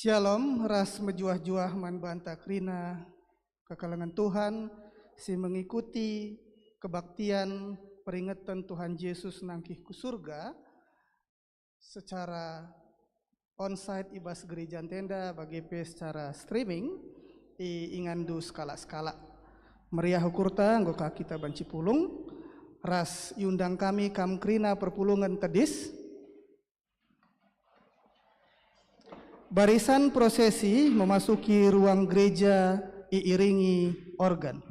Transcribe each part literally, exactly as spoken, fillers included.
Shalom, ras mejuah-juah man banta kerina kekelengen Tuhan si mengikuti kebaktian peringeten Tuhan Jesus nangkih ku surga secara onsite i bas gereja ntenda, bage pe secara streaming i inganndu sekalak-sekalak. Meriah ukurta, enggo ka kita banci pulung, ras iundang kami kam kerina perpulungen tedis. Barisan prosesi memasuki ruang gereja iiringi organ.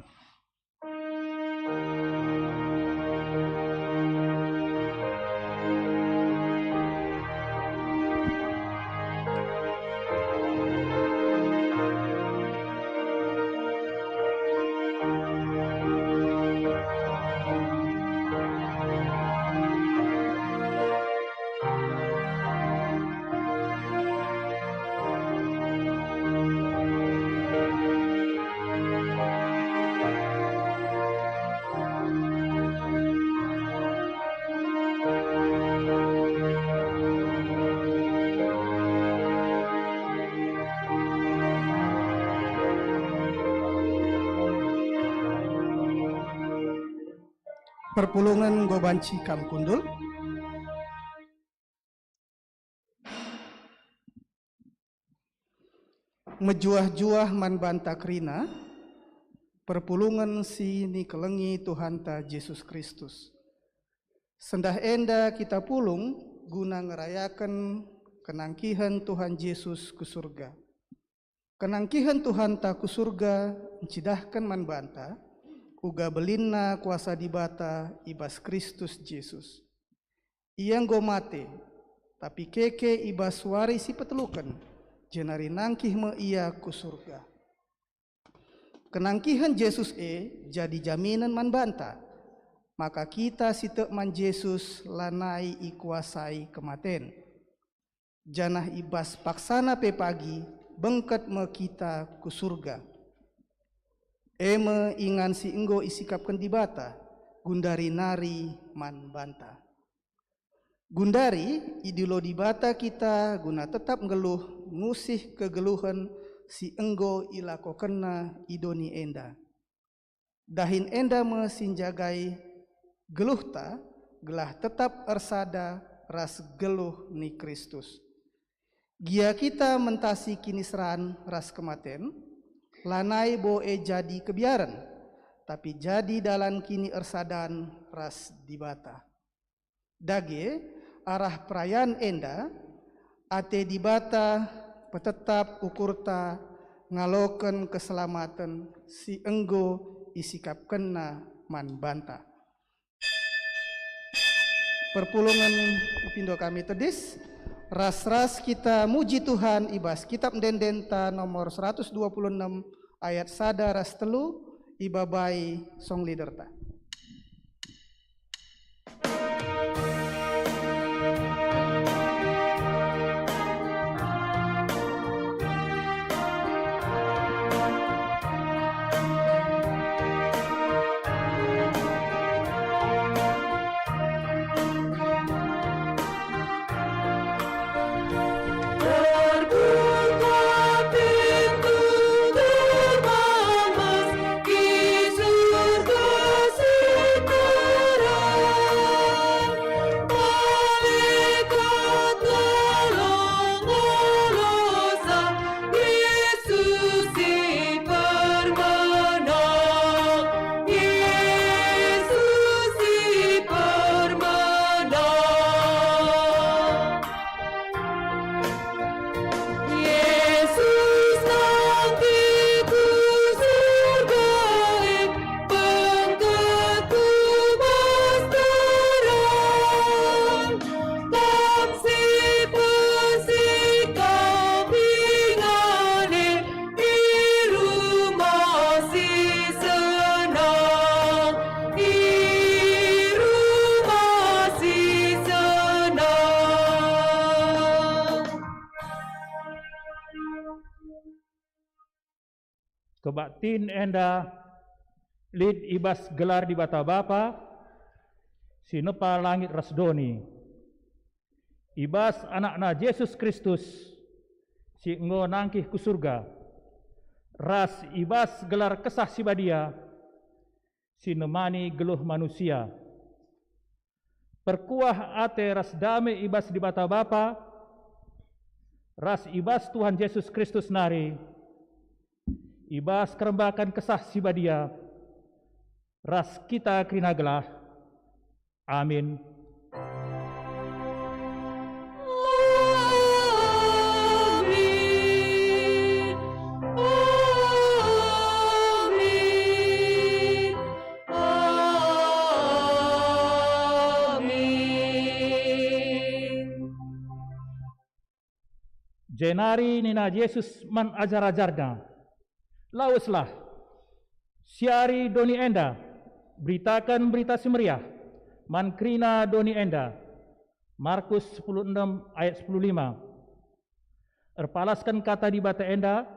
Perpulungen enggo banci kam kundul. Mejuah-juah man banta kerina, perpulungen si nikelengi Tuhanta Jesus Kristus. Sendah enda kita pulung guna ngerayaken kenangkihen Tuhan Jesus ku surga. Kenangkihen Tuhanta ku surga ncidahken man banta uga belinna kuasa Dibata i bas Kristus Jesus. Ia enggo mate, tapi keke i bas wari si peteluken, jenari nangkih me Ia ku surga. Kenangkihen Jesus e jadi jaminen man banta, maka kita si tek man Jesus lanai ikuasai kematen. Janah i bas paksana pe pagi bengket me kita ku surga. E me ingan si enggo isikapken Dibata, gundari nari man banta. Gundari idilo Dibata kita guna tetap nggeluh ngusih kegeluhen si enggo ilakokenNa i doni enda. Dahin enda me si njagai geluhta, gelah tetap ersada ras geluh ni Kristus. Gia kita mentasi kiniseran ras kematen, lanai bo e jadi kebiaren, tapi jadi dalan kiniersadan ras Dibata. Dage, arah perayan enda, ate Dibata petetap ukurta ngaloken keselamaten si enggo isikapkenNa man banta. Perpulungen ipindo kami tedis, ras-ras kita muji Tuhan i bas Kitab Ende-endenta nomor seratus dua puluh enem ayat sada ras telu, ibabai song leaderta. Yesus si permena, Yesus si permena. Yesus nangkih ku surga e, bengket ku bas terang. Kam si pensikap ingan e, i rumah si senang, i rumah si senang. Kebaktin enda lit i bas gelar Dibata Bapa si nepa langit ras doni, i bas AnakNa Jesus Kristus, si enggo nangkih ku Surga, ras i bas gelar Kesah Si Badia si nemani geluh manusia. Perkuah ate ras dame i bas Dibata Bapa, ras i bas Tuhan Jesus Kristus nari, i bas kerembaken Kesah Si Badia, ras kita kerina gelah. Amin. Amin. Amin. Amin. Jenari nina Jesus man ajar-ajarNa, "Laweslah, siari doni enda, beritaken Berita Si Meriah man kerina doni enda." Markus sepuluh enem ayat sepuluh lima. Erpalasken Kata Dibata enda,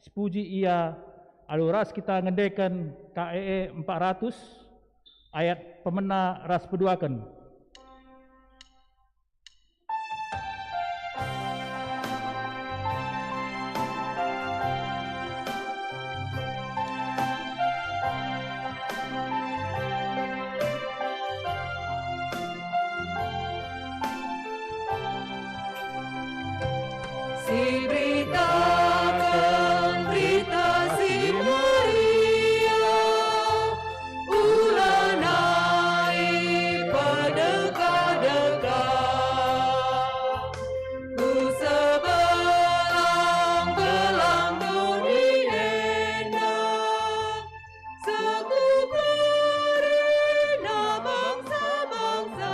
sipuji Ia alu ras kita ngendeken K E E empat ratus, ayat pemena ras peduaken. Si beritaken Berita Si Meriah, ula nai pedekah-dekah, ku sebelang-belang doni enda, seh ku kerina bangsa-bangsa.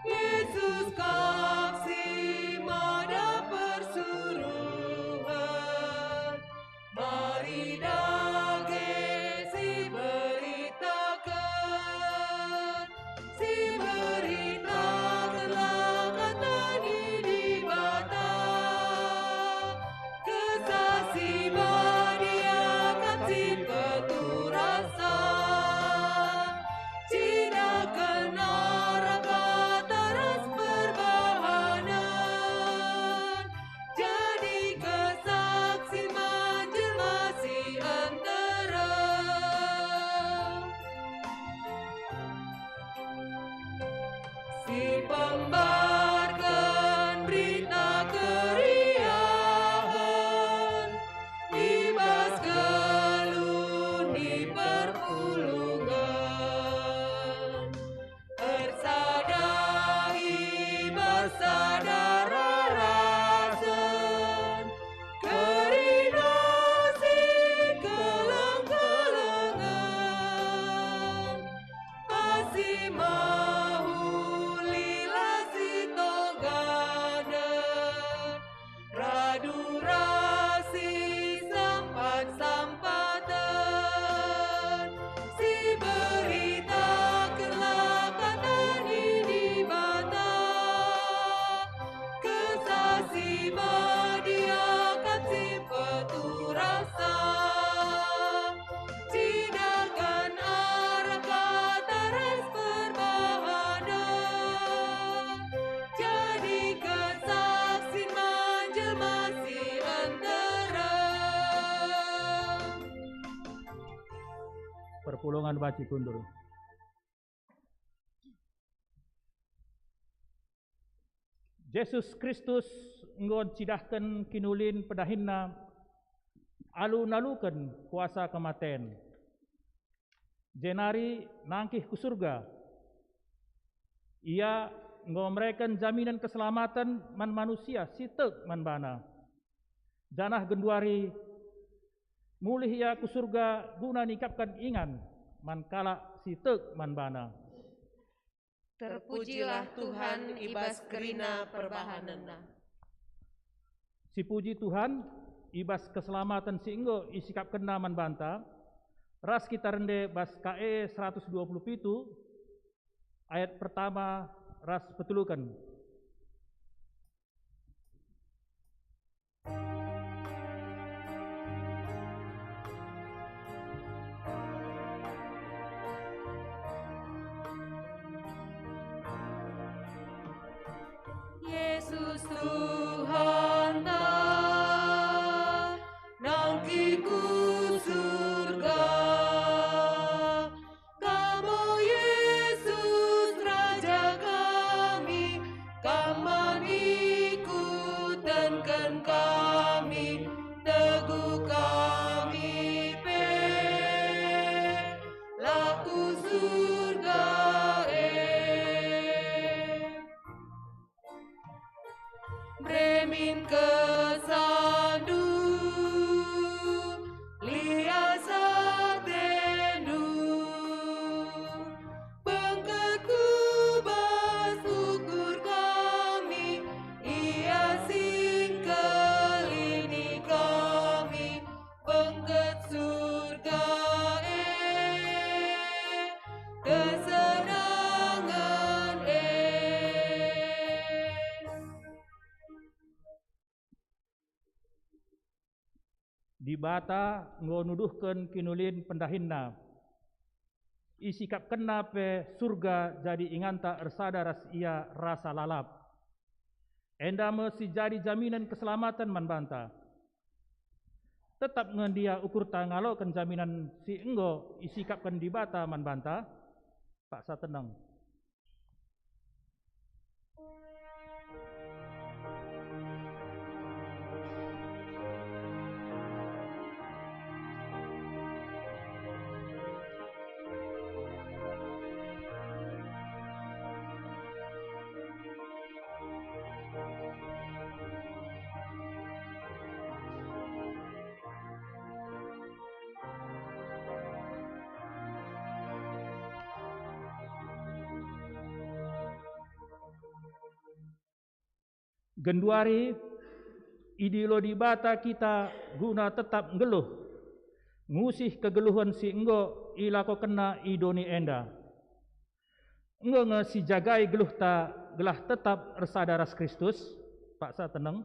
Yesus kap si mada persuruhen, mari dage siberitaken, siberitakenlah Kata ni Dibata. Kesah Si Badia kap si peturasa, cidahken arah kata ras perbahanen, jadi kesaksin man jelma si nterem. Si pembarken Berita Keriahen i bas geluh ni perpulungen, ersada i bas sada rarasen, kerina si keleng-kelengen. Pasi mehuli la sitogana, radu ras sisempat-sempaten, siberitakenlah Kata ni Dibata. Kesah Si Badia kap si peturasa, cidahken arah kata ras perbahanen, jadi kesaksin man jelma si nterem. Perpulungen banci kundul. Jesus Kristus enggo ncidahken kinulin pedahinNa alu naluken kuasa kematen, jenari nangkih ku Surga. Ia enggo mereken jaminen keselamaten man manusia si tek man baNa, janah genduari mulih Ia ku Surga guna nikapken ingan man kalak si tek man baNa. Terpujilah Tuhan i bas kerina perbahanenNa. Sipuji Tuhan, i bas keselamaten si enggo isikapkenNa man banta, ras kita rende bas K E seratus dua puluh pitu, ayat pertama ras peteluken. Yesus Tuhan. Ken kami, teguh kami pe, la ku Surga e. Beremin kesandu, lias atendu. Bengket ku bas ukur kami, Ia si ngkelini kami, bengket Surga e, kesenangen e. Dibata enggo nuduhken kiniulin pendahinNa. IsikapkenNa pe Surga jadi inganta ersada ras Ia rasa lalap. Enda me si jadi jaminen keselamaten man banta. Tetap nge ndia ukurta ngaloken jaminen si enggo isikapken Dibata man banta? Paksa teneng. Genduari, idilo Dibata kita guna tetap nggeluh, ngusih kegeluhen si enggo ilakokenNa i doni enda. Enggo nge sijagai geluhta gelah tetap ersada ras Kristus? Paksa teneng.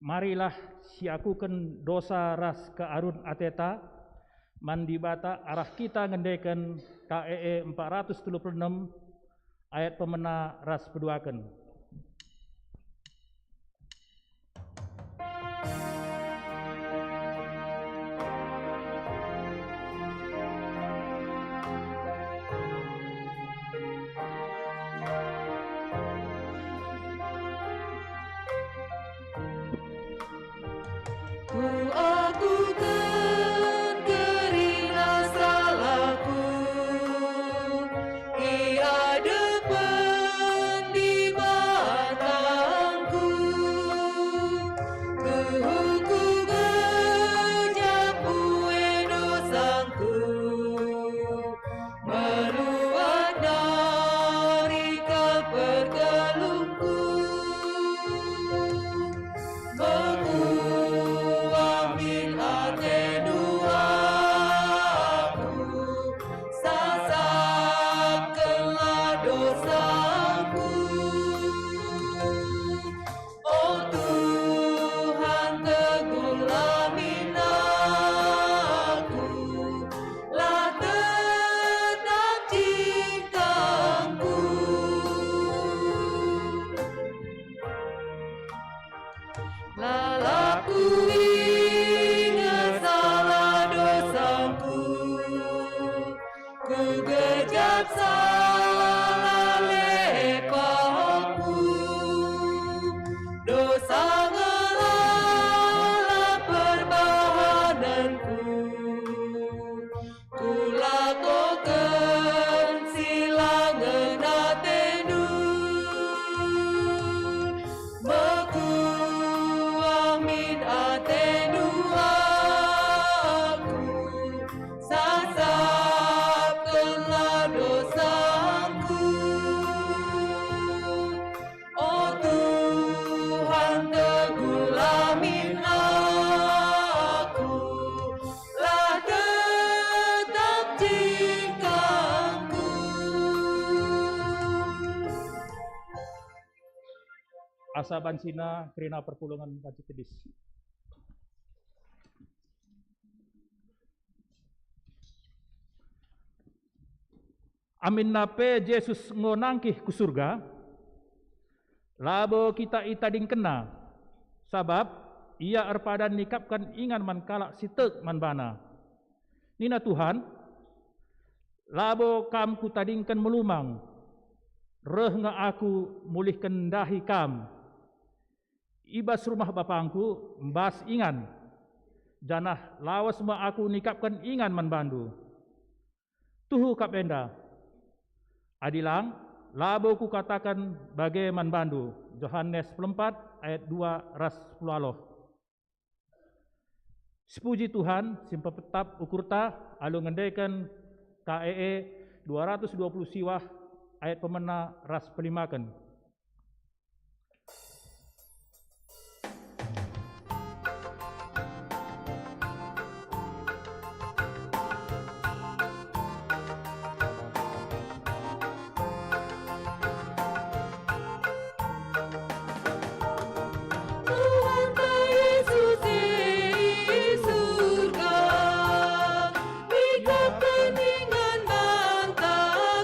Marilah siakuken dosa ras kearun ateta man Dibata arah kita ngendeken K E E empat ratus telu puluh enem ayat pemena ras peduaken. Kuakuken kerina salahku i adepen Dibatangku, tuhu kugejap ue dosangku. Meluat nari kal pergeluhku, mekuah min atendu aku, sasapkenlah dosaku. O Tuhan, teguhlah min aku, la tetap cintangku. Lalap kuinget salah dosangku, kugejap salah lepahku. Dosa nge lalap perbahanenku, kulakoken si la ngena atendu. Mekuah min ate Saban sina kerina perpulungen banci tedis. Aminna pe Jesus enggo nangkih ku Surga, labo kita itadingkenNa, sabap Ia erpadan nikapken ingan man kalak si tek man baNa. Nina Tuhan, "Labo Kam Kutadingken melumang, reh nge Aku mulihken ndahi Kam. I bas rumah BapangKu mbas ingan, janah lawes me Aku nikapken ingan man bandu. Tuhu kap enda. Adi lang, labo Kukataken bage man bandu." Johanes sepuluh empat ayat dua ras sepuluh aloh. Sipuji Tuhan, si mpepetap ukurta alu ngendeken K E E dua ratus dua puluh siwah ayat pemena ras pelimaken. Tuhanta Jesus i Surga, ikapken ingan banta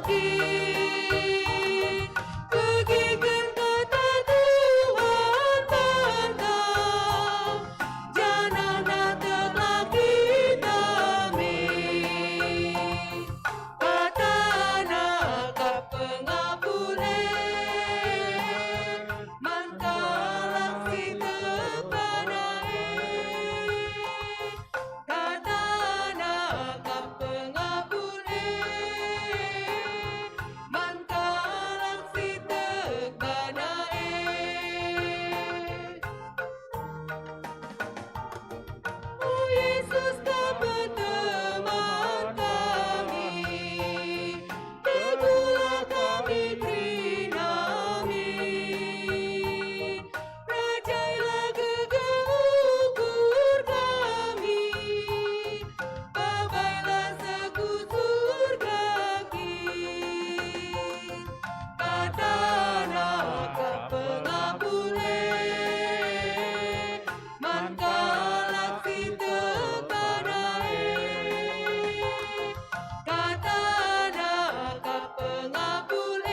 kin. Begiken kata Tuhan banta, janah nateklah kita min. KataNa kap pengapul e, man kalak si tek baNa e. KataNa kap pengapul e, man kalak si tek baNa e. O Jesus, Kam me teman kami, teguhlah kami kerinami. Rajailah gegeh ukur kami, babailah seh ku Surga kin. KataNa kap pengapul e, man kalak si tek baNa e. KataNa kap pengapul e,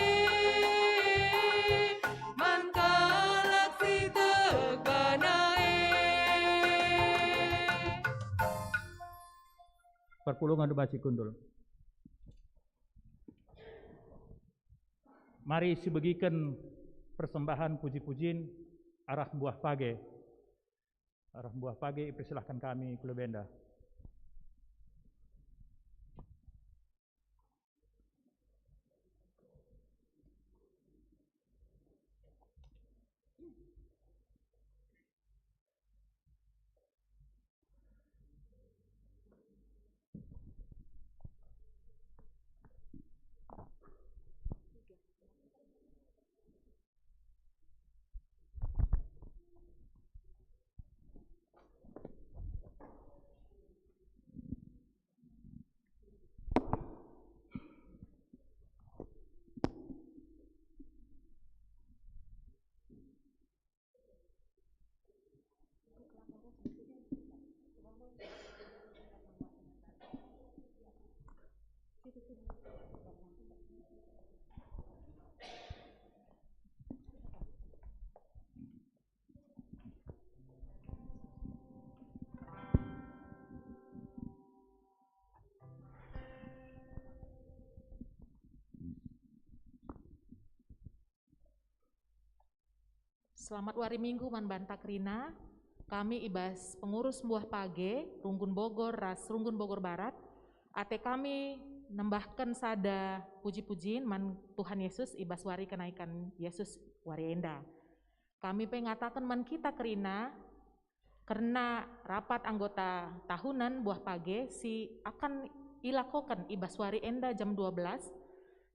man kalak si tek baNa e. Perpulungen banci kundul. Mari sibegiken persembahen puji-pujin arah mbuah page. Arah mbuah page ipersilahken kami ku lebe enda. Selamat wari Minggu man banta kerina. Kami i bas pengurus Mbuah Page, Runggun Bogor ras Runggun Bogor Barat, ate kami nembahken sada puji-pujin man Tuhan Yesus i bas wari kenaikan Yesus wari enda. Kami pe ngataken man kita kerina, kerna rapat anggota tahunen Mbuah Page si akan ilakoken i bas wari enda jam dua belas.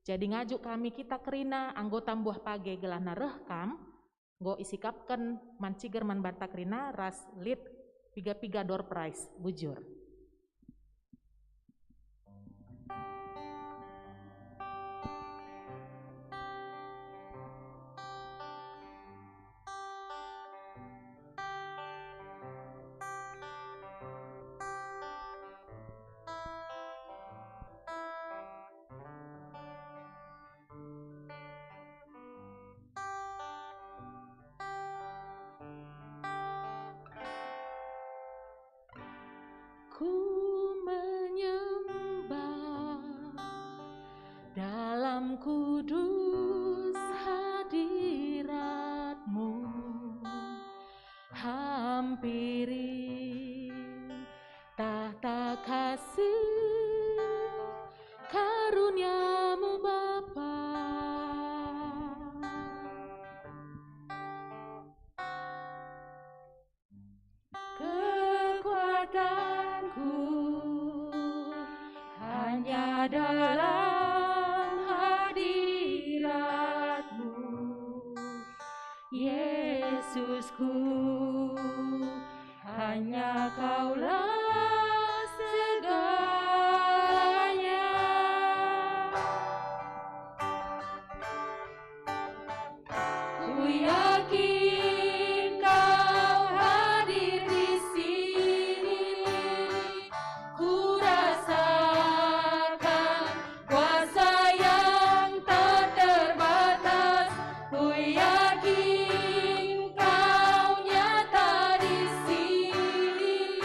Jadi ngajuk kami kita kerina anggota Mbuah Page gelahna reh kam, enggo isikapken man ciger man banta kerina ras lit piga-piga door prize bujur. Piring tahta kasih karuniamu, Bapa. Kekuatanku hanya dalam hadiratmu, Yesusku, hanya Kaulah segalanya. Ku yakin Kau hadir di sini. Ku rasakan kuasa yang tak terbatas. Ku yakin Kau nyata di sini.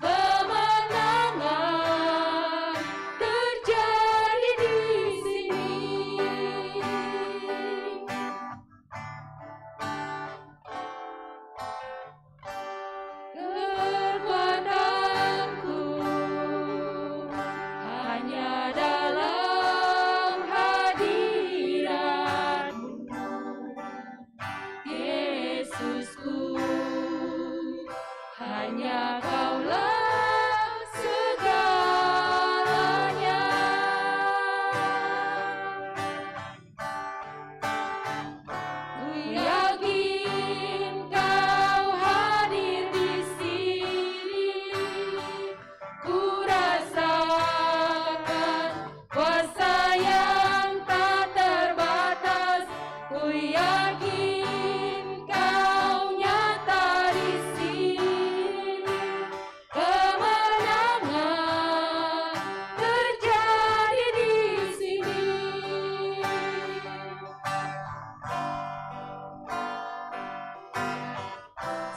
Kemenangan terjadi di sini. Kekuatanku hanya dalam hadiratmu, Yesusku, hanya Kaulah segalanya. Ku yakin Kau hadir di sini. Ku rasakan kuasa yang tak terbatas. Ku yakin Kau nyata di sini. Kemenangan terjadi di sini.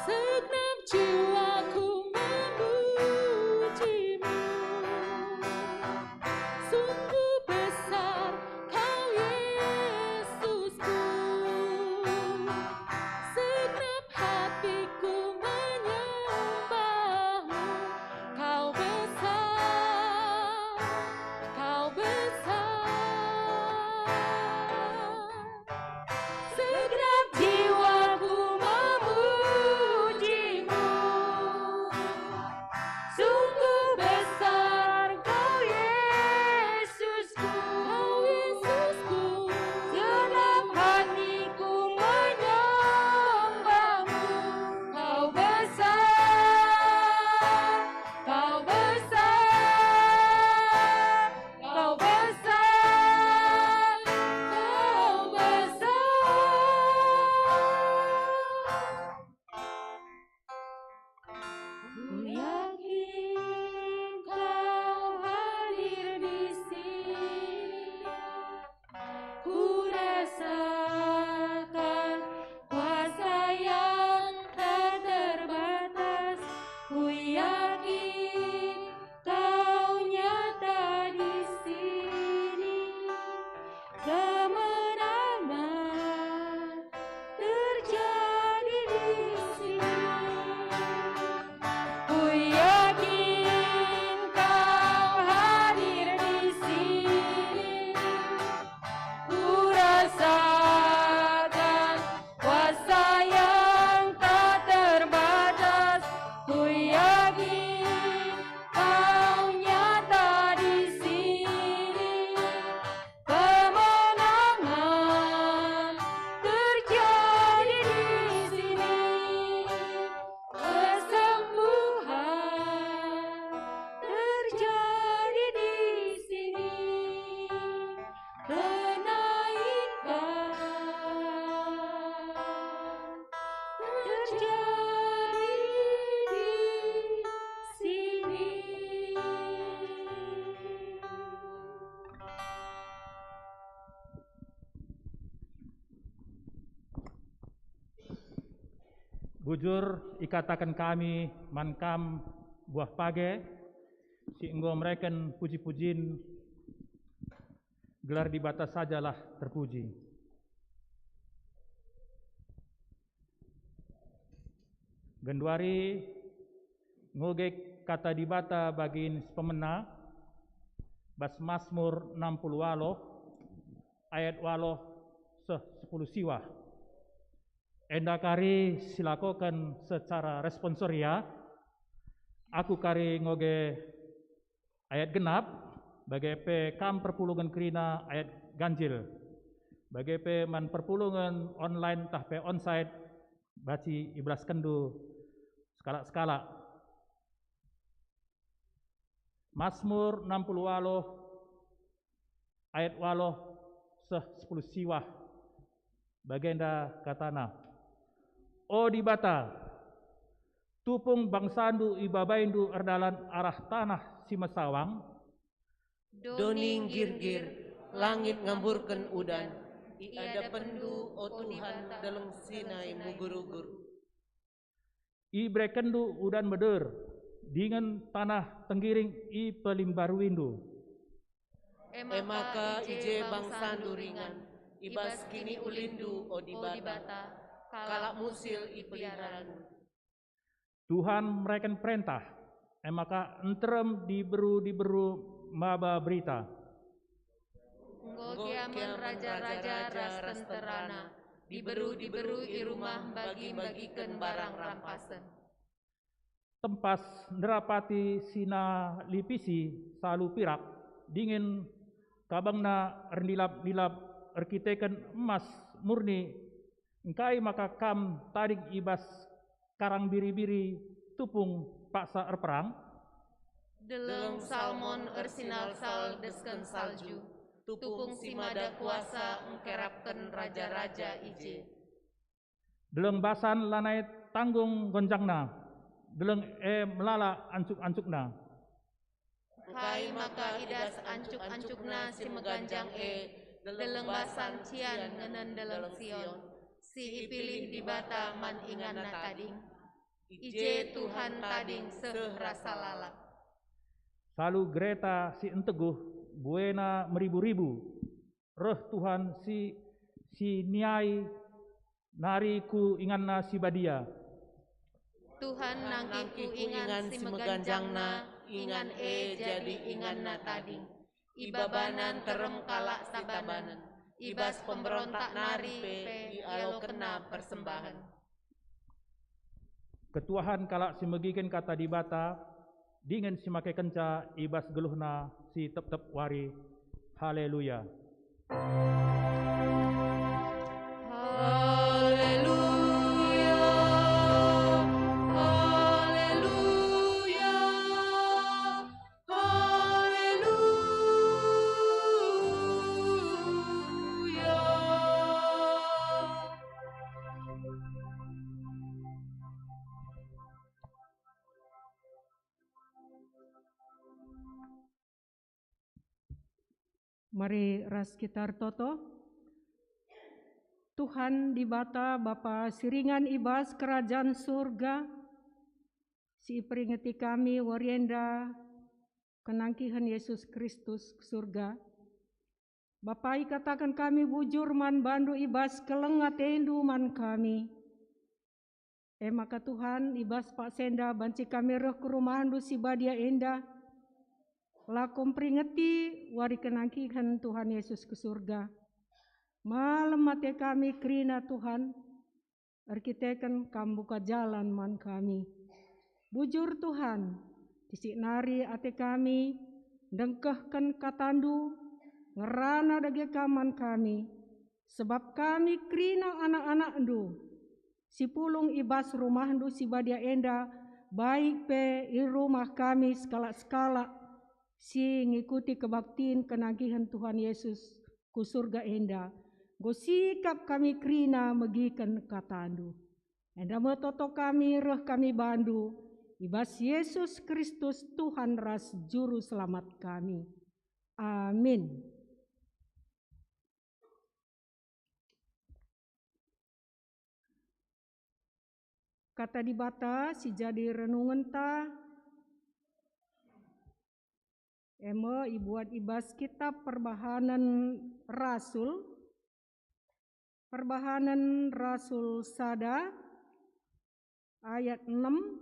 Segenap jiwaku memujimu. Sungguh besar Kau, Yesusku. Segenap hatiku menyembahmu. Kau besar, Kau besar. Segenap jiwaku memujimu. Sungguh besar Kau, Yesusku. Kau, Yesusku. Segenap hatiku menyembahmu. Kau besar, Kau besar, Kau besar, Kau besar. Ku yakin Kau hadir di sini. Ku rasakan kuasa yang tak terbatas. Ku yakin Kau nyata di sini. Kemenangan terjadi di sini. Ku yakin Kau hadir di sini. Ku rasakan kuasa yang tak terbatas. Ku yakin Kau nyata di sini. Kemenangan terjadi di sini. Kesembuhan terjadi di sini. Kenaikan terjadi di sini. Bujur ikataken kami man kam buah page si enggo mereken puji-pujin, gelar Dibata sajalah terpuji. Genduari ngoge Kata Dibata bagin si pemena bas Masmur enam puluh waluh ayat waluh seh sepuluh siwah. Enda kari silakoken secara responsoria, aku kari ngoge ayat genap, bage pe kam perpulungen kerina ayat ganjil, bage pe man perpulungen online tah pe onsite, banci iberaskenndu sekalak-sekalak. Masmur enam puluh waluh ayat waluh seh sepuluh siwah. Bagenda katana, "O Dibata, tupung bangsandu ibabaindu erdalan arah tanah si mesawang." Doni nggirgir, langit ngamburken udan, iadapenndu, o Tuhan, deleng Sinai mugur-ugur. Iberekenndu udan meder, dingen tanah tenggiring ipelimbaruindu. E maka i je bangsandu ringan, i bas kiniulinndu, o Dibata, kalak musil ipeliharandu. Tuhan mereken perentah, e maka nterem diberu-diberu maba berita. Enggo gia man raja-raja ras tenterana, diberu-diberu i rumah mbagi-mbagiken barang rampasen. Tempas nderapati si nalipisi salu pirak, dingen kabangna erndilap-ndilap erkiteken emas murni. Engkai maka kam tading i bas karang biri-biri tupung paksa erperang? Deleng Salmon ersinalsal desken salju, tupung si mada kuasa engkerapken raja-raja i je. Deleng Basan lanai tanggung gonjangna, deleng e melala ancuk-ancukna. Engkai maka i das ancuk-ancukna si meganjang e, deleng Basan cian ngenen deleng Sion, si ipilih Dibata man inganna tading? I je Tuhan tading seh rasa lalap. Salu gereta si enteguh, buena meribu-ribu. Reh Tuhan si, si niai nari ku inganna si badia. Tuhan nangkih ku ingan si meganjangna, ingan e jadi inganna tading. Ibabana nterem kalak si tabanen, i bas pemberontak nari pe ialokenna persembahen. Ketuahen kalak si megiken Kata Dibata, dingen si makekenca i bas geluhna si tep-tep wari. Haleluya! Haleluya, haleluya, haleluya. Mari ras kita ertoto. Tuhan Dibata, Bapa si ringan i bas Kerajan Surga, si iperingeti kami wari enda kenangkihen Yesus Kristus ku Surga. Bapa, ikataken kami bujur man bandu i bas keleng atendu man kami. E maka Tuhan, i bas paksa enda banci kami reh ku rumahndu si badia enda, lako mperingeti wari kenangkihen Tuhan Yesus ku Surga. Malem ate kami kerina Tuhan, erkiteken Kam mbuka jalan man kami. Bujur Tuhan, kisik nari ate kami ndengkehken katandu, ngerana dage Kam man kami, sebab kami kerina anak-anakndu, si pulung i bas rumahndu si badia enda, baik pe i rumah kami sekalak-sekalak si ngikuti kebaktin kenangkihen Tuhan Yesus ku Surga enda, enggo sikap kami kerina megiken katandu. Enda me toto kami reh kami bandu, i bas Yesus Kristus Tuhan ras Juru Selamat kami. Amin. Kata Dibata si jadi renungenta, e me ibuat i bas kitab Perbahanen Rasul, Perbahanen Rasul sada, ayat enem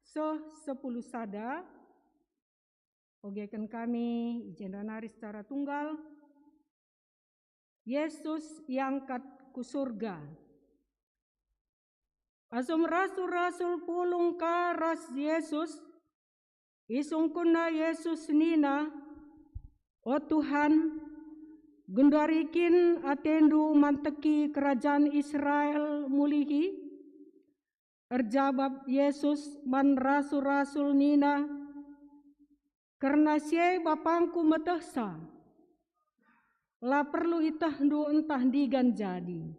seh sepuluh sada. Ogeken kami i jenda nari secara tunggal. Yesus iangkat ku surga. Asum rasul-rasul pulung ka ras Jesus, isungkunna Jesus nina, "O Tuhan, genduari kin atendu manteki kerajan Israel mulihi?" Erjabap Jesus man rasul-rasul nina, "Kerna si e BapangKu metehsa. La perlu itehndu ntah ndigan jadi.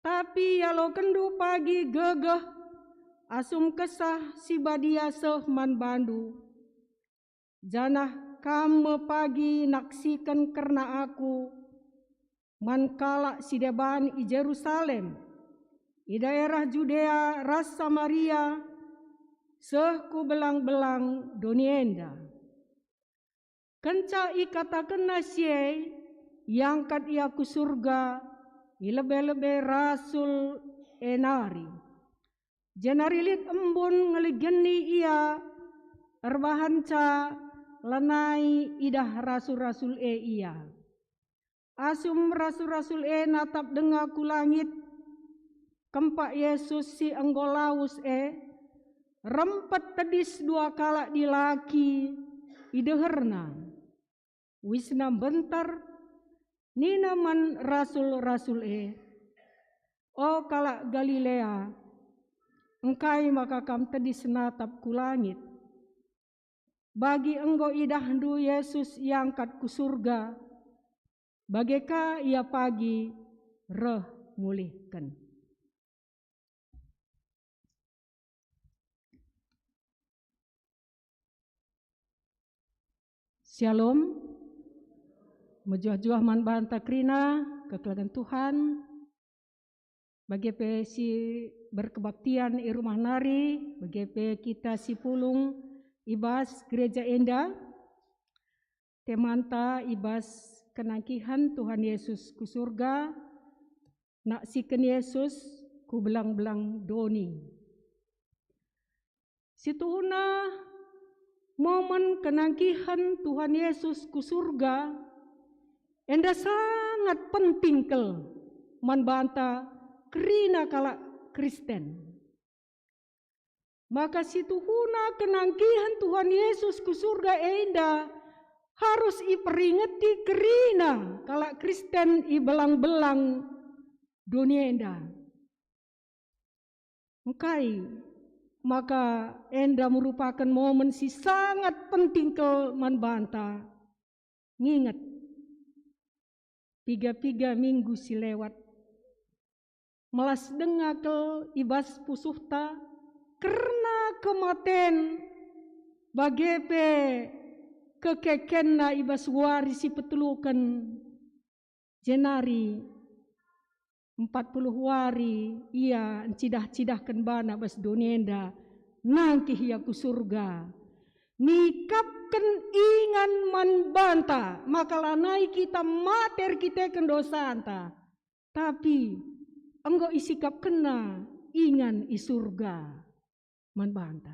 Tapi ialokenndu pagi gegeh asum Kesah Si Badia seh man bandu, janah kam me pagi naksiken kerna Aku man kalak si deban i Jerusalem, i daerah Judea ras Samaria, seh ku belang-belang doni enda." Kenca ikatakenna si e, iangkat ia ku surga i lebe-lebe rasul e nari. Jenari lit embun ngeligeni ia, erbahanca lanai idah rasul-rasul e ia. Asum rasul-rasul e natap denga ku langit, kempak Jesus si enggo lawes e, rempet tedis dua kalak dilaki i deherna. Uisna mbentar, nina man rasul-rasul e, "O kalak Galilea, engkai maka kam tedis natap ku langit? Bagi enggo idahndu Jesus iangkat ku surga, bage ka ia pagi reh mulihken." Shalom. Mejuah-juah man banta kerina kekelengen Tuhan. Bage pe si berkebaktian i rumah nari, bage pe kita si pulung i bas gereja enda, temanta i bas kenangkihen Tuhan Yesus ku surga, naksiken Yesus ku belang-belang doni. Situhuna, momen kenangkihen Tuhan Yesus ku surga enda sangat penting kal man banta kerina kalak Kristen. Maka situhuna kenangkihen Tuhan Yesus ku surga enda harus iperingeti kerina kalak Kristen i belang-belang doni enda. Engkai maka enda merupaken momen si sangat penting kal man banta? Nginget, piga-piga minggu si lewat, melas denga kal i bas pusuhta kerna kematen, bage pe kekekenna i bas wari si peteluken. Jenari empat puluh wari ia ncidah-cidahken bana bas doni enda, nangkih ia ku surga. Nikapken ingan man banta maka lanai kita mate erkiteken dosanta, tapi enggo isikapkenna ingan i surga man banta.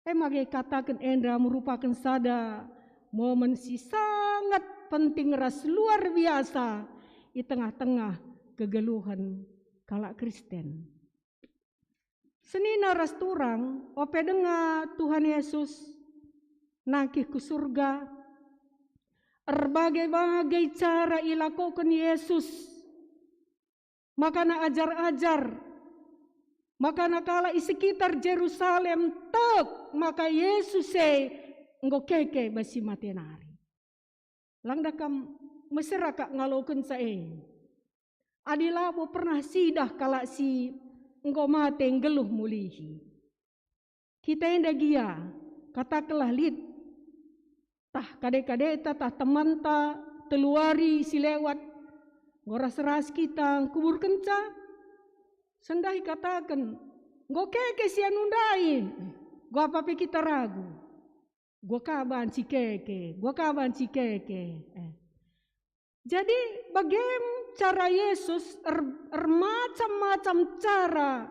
E maka ikataken enda merupaken sada momen si sangat penting ras luar biasa i tengah-tengah kegeluhen kalak Kristen. Senina ras turang, ope denga Tuhan Yesus nangkih ku surga, erbagai-bagai cara ilakoken Yesus. Makana ajar-ajar, makana kalak i sekitar Jerusalem tek maka Yesus e enggo keke bas si mate nari. Langda kam mesera kak ngalokenca e. Adi labo pernah sidah kalak si enggo mate nggeluh mulihi. Kita enda gia, katakenlah lit, tah kade-kadeta, tah temanta, telu wari si lewat, enggo ras-ras kita ngkuburkenca. Sendah ikataken, "Enggo keke si anu ndai," enggo apa pe kita ragu. Enggo ka banci keke, enggo ka banci keke. Eh. Jadi, bagem cara Yesus er-, ermacam-macam macam cara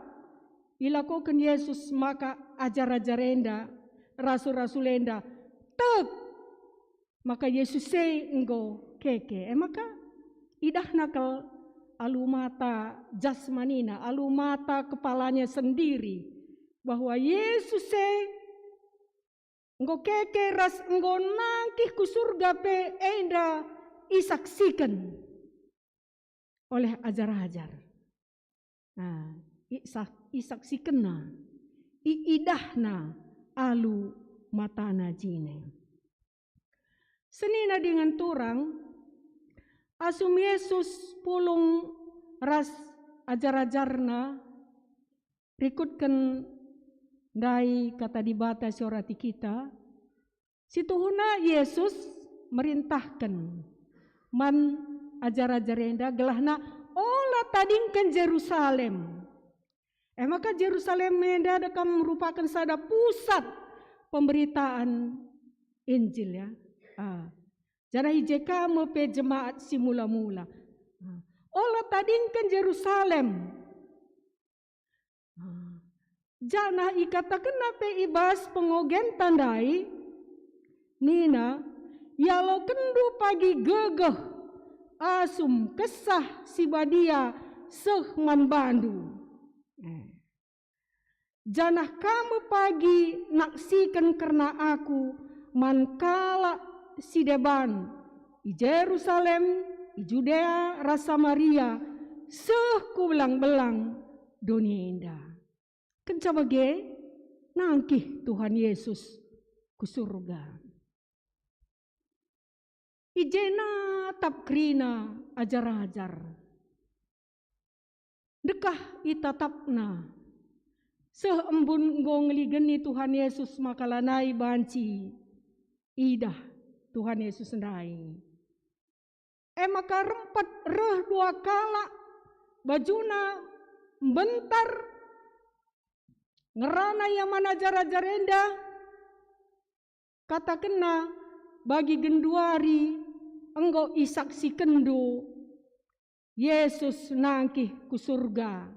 ilakoken Yesus maka ajar-ajar enda, rasul-rasul enda, tek maka Yesus e enggo keke. E maka idahna kal alu mata jasmanina, alu mata kepalanya sendiri, bahwa Yesus e enggo keke ras enggo nangkih ku surga pe enda isaksiken oleh ajar-ajar. Nah, isak-, isaksikenna, iidahna alu matana jine. Senina dingen turang, asum Yesus pulung ras ajar-ajarna rikutken ndai Kata Dibata si orati kita, situhuna Yesus merintahken man ajar-ajar enda gelahna ola tadingken Jerusalem. E maka Jerusalem enda dekam merupaken sada pusat pemberitaan Injil, ya. Ah. Janah i je ka me pe jemaat si mula-mula. Ah. Ola tadingken Jerusalem. Ah. Janah ikatakenna pe i bas pengogenta ndai, nina, "Ialokenndu pagi gegeh asum Kesah Si Badia seh man bandu." Eh. Janah kam me pagi naksiken kerna Aku man kalak si deban i Jerusalem, i Judea ras Samaria, seh ku belang-belang doni enda. Kenca bage, nangkih Tuhan Yesus ku surga. I je natap kerina ajar-ajar. Ndekah itatapna, seh embun enggo ngeligeni Tuhan Yesus maka lanai banci idah Tuhan Yesus ndai. E maka rempet reh dua kalak, bajuna mbentar, ngerana ia man ajar-ajar enda, katakenna, "Bagi genduari enggo isaksikenndu Yesus nangkih ku surga.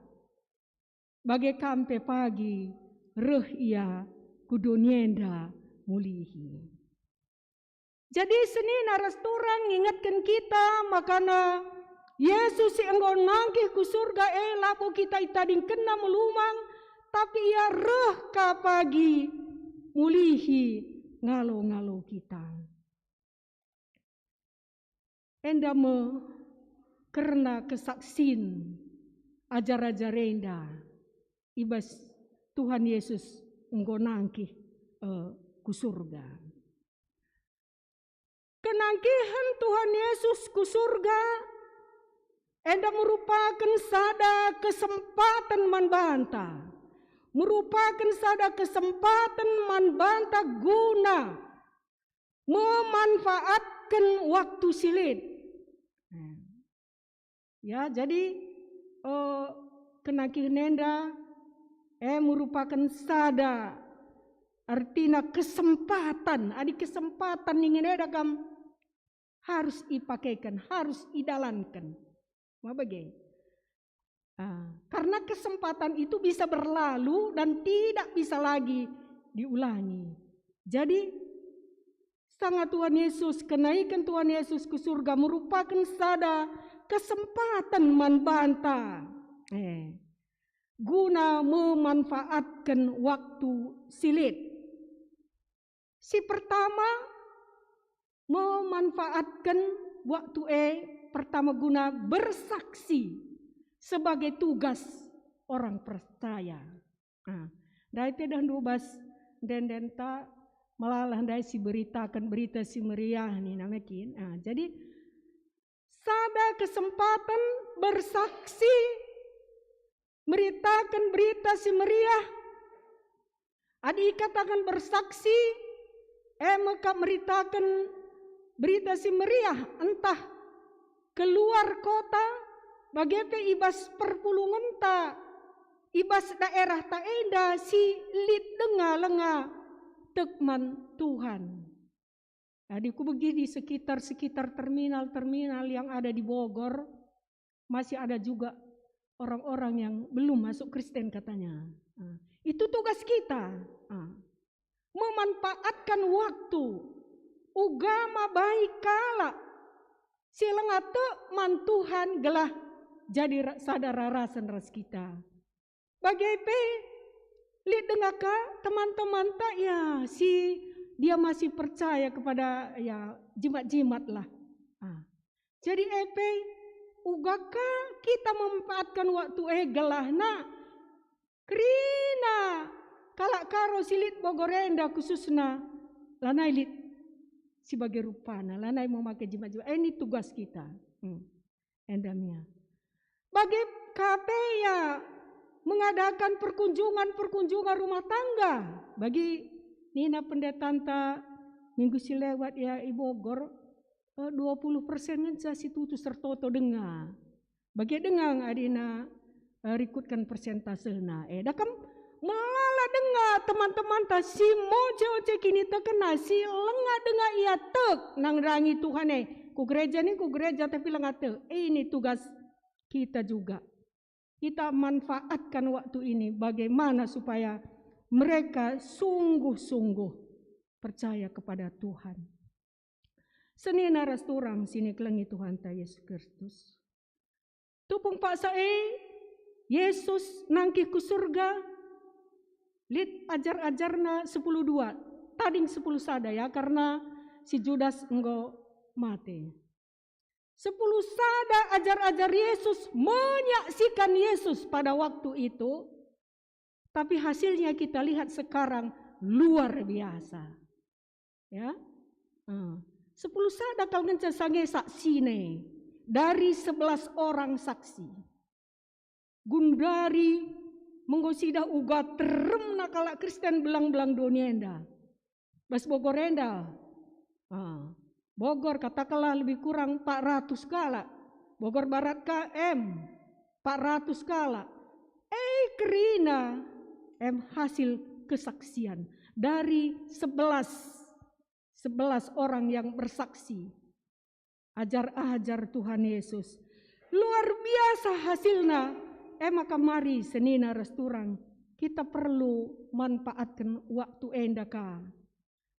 Bage kam pe pagi reh ia ku doni enda mulihi." Jadi senina ras turang ngingetken kita makana Yesus si enggo nangkih ku surga e labo kita itadingkenna melumang, tapi ia reh ka pagi mulihi ngalo-ngalo kita. Enda me kerna kesaksin ajar-ajar enda i bas Tuhan Yesus enggo nangkih, eh, ku surga. Kenangkihen Tuhan Yesus ku surga enda merupaken sada kesempaten man banta, merupaken sada kesempaten man banta guna memanfaatken waktu si lit. Ya, jadi, eh, kenangkihen enda, eh, merupaken sada ertina kesempatan. Adi kesempatan ningen eda kam harus ipakeken, harus idalanken. Ma bage? Ah, karena kesempatan itu bisa berlalu dan tidak bisa lagi diulangi. Jadi, sanga Tuhan Yesus, kenaiken Tuhan Yesus ku surga merupaken sada kesempatan man banta, eh, guna memanfaatken waktu si lit. Si pertama, memanfaatken waktu e pertama guna bersaksi sebagai tugas orang percaya. Nah, ndai pe dah ndubas ende-endenta melalah ndai si beritaken Berita Si Meriah nina mekin. Nah, jadi sada kesempatan bersaksi, meritaken Berita Si Meriah. Adi ikataken bersaksi, e me kap meritaken Berita Si Meriah, entah keluar kota, bage pe i bas perpulungenta, i bas daerahta enda si lit denga lenga tek man Tuhan. Adi kubegi di sekitar-sekitar terminal-terminal yang ada di Bogor, masih ada juga orang-orang yang belum masuk Kristen katanya. Ah, itu tugas kita. Ah, memanfaatkan waktu uga mabai kalak si langa tek man Tuhan gelah jadi ra-, sada rarasen ras kita. Bage pe, lit denga ka teman-temanta, ya, si dia masih percaya kepada, ya, jimat-jimat lah. Ah. Jadi e pe, uga ka kita memanfaatkan waktu e gelahna kerina kalak Karo si lit Bogor enda khususna, lanai lit si bage rupana, lanai memake jimat-jimat. E, ini tugas kita. Hmm. Enda mia. Bage ka pe, ya, mengadakan perkunjungan-perkunjungan rumah tangga. Bagi nina pendetanta minggu si lewat, ya, i Bogor, eh, dua puluh persen ngenca si tutus ertoto denga. Bage denga adina, eh, rikutken persentasena. Eh, dakam melala denga teman-temanta si moce-oce kinitekenna, si langa denga ia tek nandangi Tuhan e. Ku gereja ni, ku gereja tapi langa tek. Ini tugas kita juga. Kita manfaatkan waktu ini bagaimana supaya mereka sungguh-sungguh percaya kepada Tuhan. Senina ras turang si nikelengi Tuhanta Yesus Kristus. Tupung paksa e, Yesus nangkih ku surga, lit ajar-ajarNa sepuluh dua, tading sepuluh sada ya, karena si Judas enggo mate. Sepuluh sada ajar-ajar Yesus menyaksikan Yesus pada waktu itu, tapi hasilnya kita lihat sekarang luar biasa. Ya. Eh, sepuluh sada kal ngenca sange saksine dari sebelas orang saksi. Gundari menggo sidah uga teremna kalak Kristen belang-belang doni enda. Bas Bogor enda. Ah, Bogor katakanlah lebih kurang empat ratus kalak. Bogor Barat ka em empat ratus kalak. Eh, kerina em hasil kesaksian dari sebelas, sebelas orang yang bersaksi. Ajar-ajar Tuhan Yesus. Luar biasa hasilna. E maka mari senina ras turang, kita perlu manfaatken waktu enda ka.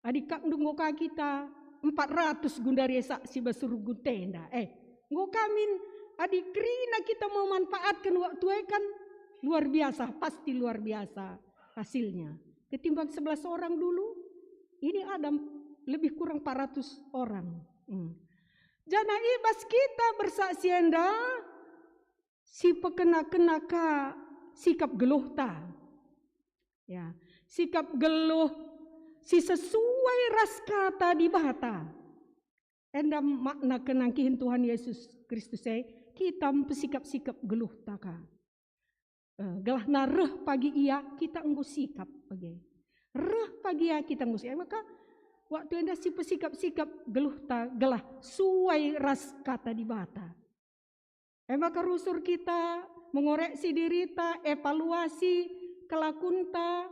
Adi kap enggo ka kita empat ratus gundari saksi bas runggun enda. Eh, enggo ka min adi kerina kita memanfaatken waktu e kan luar biasa, pasti luar biasa hasilnya. Ketimbang sebelas orang dulu, ini ada lebih kurang empat ratus orang. Hmm. Janah i bas kita bersaksi enda, si pekena-kena ka sikap geluhta. Ya, sikap geluh si sesuai ras kata Dibata. Enda makna kenangkihen Tuhan Yesus Kristus e, kita mpesikap-sikap geluhta ka. Eh, gelahna reh pagi ia, kita enggo sikap bage. Reh pagi ia, kita enggo sikap. E maka, waktu enda si pesikap-sikap geluhta gelah suai ras kata Dibata. E maka rusur kita mengoreksi dirita, evaluasi kelakunta,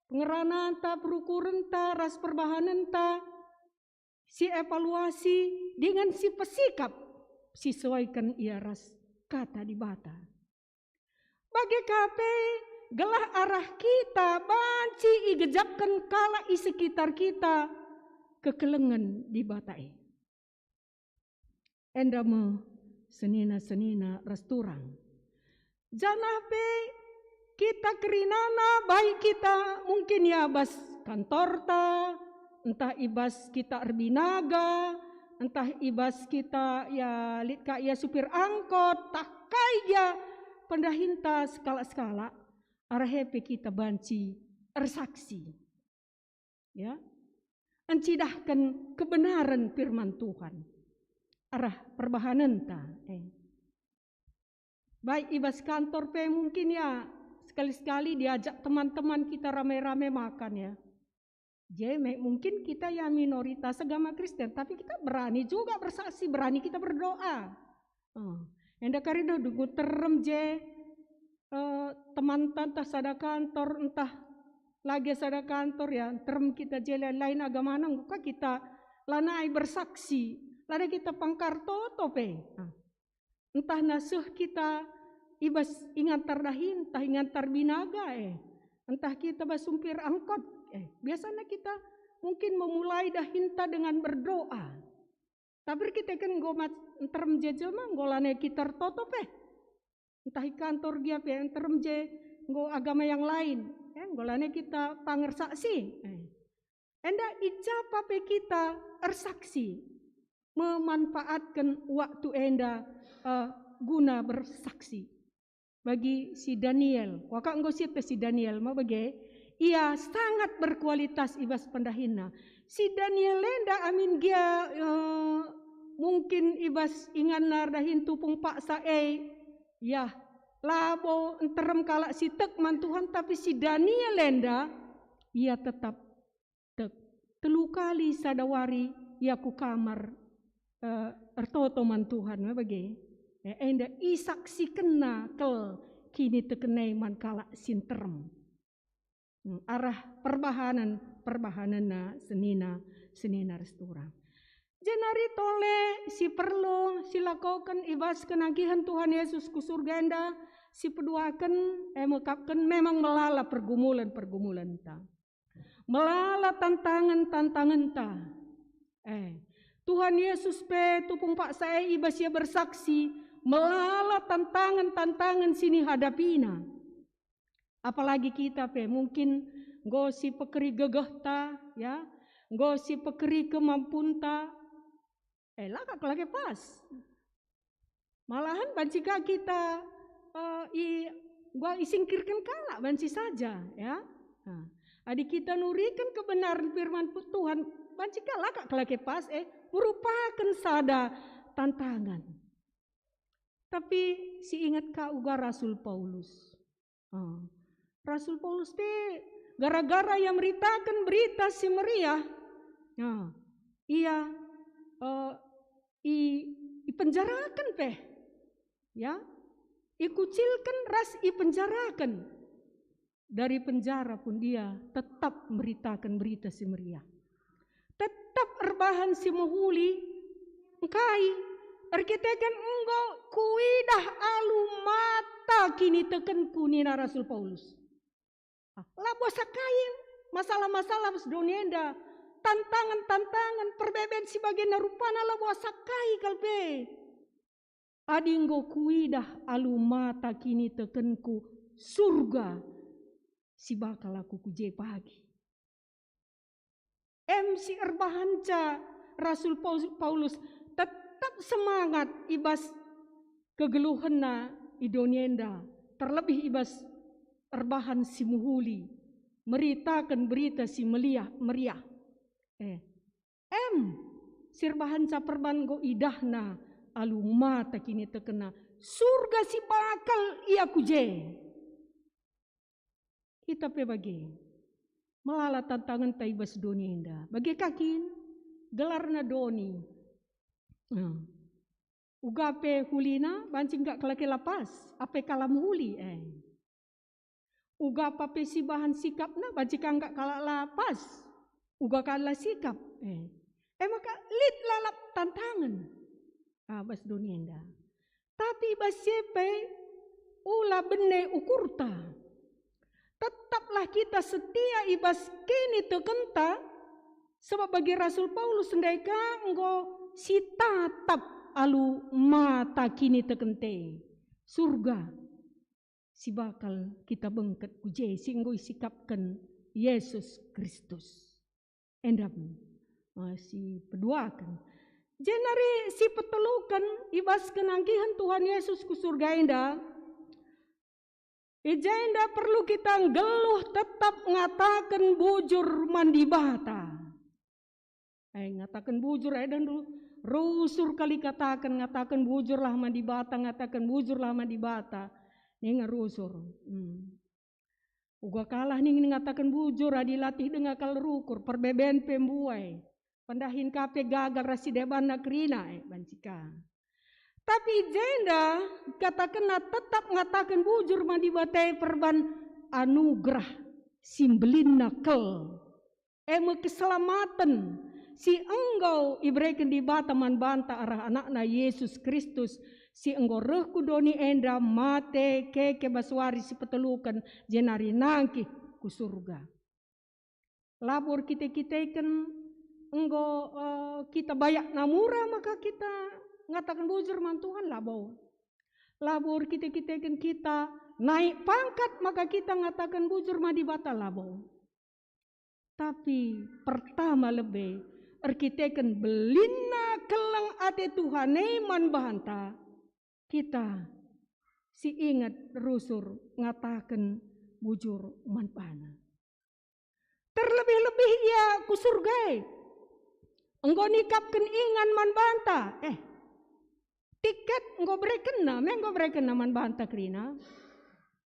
pengerananta, perukurenta, ras perbahanenta, si evaluasi dingen si pesikap, si sesuaiken ia ras kata Dibata. Bage ka pe, gelah arah kita banci igejapken kalak i sekitar kita kekelengen Dibata e. Enda me senina-senina ras turang. Janah pe kita kerinana, baik kita mungkin ia bas kantorta, ntah i bas kita erbinaga, ntah i bas kita ia lit ka ia supir angkot, tah kai gia pendahinta sekalak-sekalak, arah e pe kita banci ersaksi. Ya. Encidahken kebenaren firman Tuhan arah perbahanenta. Eh. Baik i bas kantor pe mungkin ya, sekali-sekali diajak teman-teman kita rame-rame makan ya. Je me mungkin kita ya minoritas agama Kristen, tapi kita berani juga bersaksi, berani kita berdoa. Oh. Enda kari dah dungu terem je, eh, temanta ntah sada kantor, ntah lage sada kantor ya, terem kita je lain-lain agamana, enggo ka kita lanai bersaksi, lanai kita pangkar toto pe. Ah. Ntah na seh kita i bas ingantar dahin, ntah ingantar binaga, eh, ntah kita bas sumpir angkot, eh, biasana kita mungkin memulai dahinta dengan berdoa. Tapi erkiteken enggo mat-, nterem je jelma, enggo lanai kita ertoto pe. Ntah i kantor gia pe nterem je enggo agama yang lain, eh, enggo lanai kita pangersaksi. Eh. Enda i ja pe kita ersaksi, memanfaatken waktu enda, eh, guna bersaksi. Bagi si Daniel, kuakap enggo sieteh si Daniel, ma bage, ia sangat berkualitas i bas pendahinna. Si Daniel enda amin gia, eh, mungkin i bas inganna erdahin tupung paksa e, yah, labo nterem kalak si tek man Tuhan, tapi si Daniel enda, ia tetap tek. Telu kali sada wari ia ku kamar, eh, ertoto man Tuhan, ma bage. Eh, enda isaksikenna kal kiniteken e man kalak si nterem. Hmm, arah perbahanen, perbahanenna senina, senina ras turang. Jenari tole si perlu silakoken i bas kenanggihen Tuhan Yesus ku surga enda, si peduaken, eh, mekapken memang melala pergumulenta. Melala tantangen-tantangenta. Eh, Tuhan Yesus pe tupung paksa e i bas ia bersaksi, melala tantangen-tantangen si nihadapina. Apalagi kita pe mungkin enggo si pekeri gegehta, ya, enggo si pekeri kemampunta, eh, la ka kelake pas. Malahan banci ka kita, eh, i, enggo isingkirken kalak banci saja, ya. Nah, adi kita nuriken kebenaran firman pu-, Tuhan, banci ka la ka kelake pas, eh, merupaken sada tantangan. Tapi si inget ka uga Rasul Paulus. Ah, Rasul Paulus pe gara-gara ia meritaken Berita Si Meriah, ah, ia, eh, i-, ipenjaraken pe, ya, ikucilken ras ipenjaraken. Dari penjara pun ia tetap meritaken Berita Si Meriah. Tetap erbahan si mehuli, engkai? Erkiteken enggo kuidah alu mata kinitekenku, nina Rasul Paulus. Ah, labo sakai masalah-masalah bas doni enda, tantangen-tantangen, perbeben si bagena rupana labo sakai kal pe. Adi enggo kuidah alu mata kinitekenku surga si bakal aku ku je pagi. Em si erbahanca Rasul Paus-, Paulus tetap semangat i bas kegeluhenna i doni enda, terlebih i bas erbahan si mehuli, meritaken Berita Si Meliah, Meriah. Eh, Em, si erbahanca perban enggo idahna alu mata kinitekenna surga si bakal ia ku je. Kita pe bage, melala tantangenta i bas doni enda. Bage ka kin, gelarna doni. Nah, uga pe hulina banci enggak kelake la pas, ape kalam huli, eh. Uga pa pe si bahan sikapna banci ka enggak kalak la pas, uga ka la sikap. Eh. E maka lit lalap tantangen, ah, bas doni enda. Tapi i bas si e pe ula bene ukurta. Tetaplah kita setia i bas kinitekenta, sebab bagi Rasul Paulus ndai ka enggo sitatap alu mata kinitekenta e. Surga si bakal kita bengket ku je si enggo isikapken Yesus Kristus. Enda, eh, si peduaken. Jenari si peteluken, i bas kenanggihen Tuhan Yesus ku surga enda, i jenda perlu kita nggeluh tetap ngataken bujur man Dibata. Eh, ngataken bujur, eh, dan ru-, rusur kali kataken, ngataken bujurlah man Dibata, ngataken bujurlah man Dibata. Ninga rusur. Hmm. Uga kalah ning ngataken bujur adi latih denga kal rukur, perbeben pe mbuai. Pendahin ka pe gagal ras si debanna kerina, eh, banci ka. Tapi i jenda katakenna tetap ngataken bujur man Dibata e perban anugerah si mbelinna kal. E me keselamaten si enggo ibereken Dibata man banta arah AnakNa Yesus Kristus, si enggo reh ku doni enda mate keke bas wari si peteluken, jenari nangkih ku surga. Labo erkite-kiteken enggo, eh, kita bayak namura maka kita ngataken bujur man Tuhan, labo. Labo erkite-kiteken kita naik pangkat maka kita ngataken bujur man Dibata, labo. Tapi pertama lebe, erkiteken belinna keleng ate Tuhan e man banta, kita si inget rusur ngataken bujur man bana. Terlebih-lebih ia ku surga e, enggo nikapken ingan man banta. Eh, tiket enggo berekenna, me enggo berekenna man banta kerina.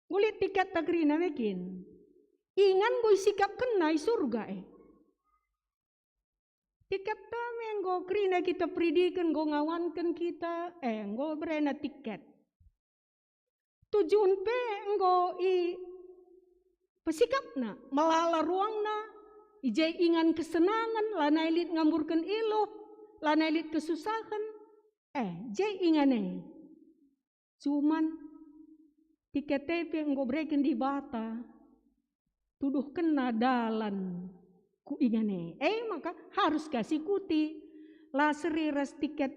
Enggo lit tiketta kerina me kin. Ingan enggo isikapkenna i surga e. Tiketta me enggo kerina kita peridiken, enggo ngawanken kita, eh, enggo berena tiket. Tujun pe enggo ipesikapna, melala ruangna, i je ingan kesenangen, lanai lit ngamburken iluh, lanai lit kesusahen. Eh, je ingan e. Cuman tiket e pe enggo bereken Dibata, tuduhkenna dalan ku ingan e. E maka harus ka sikuti, la seri ras tiket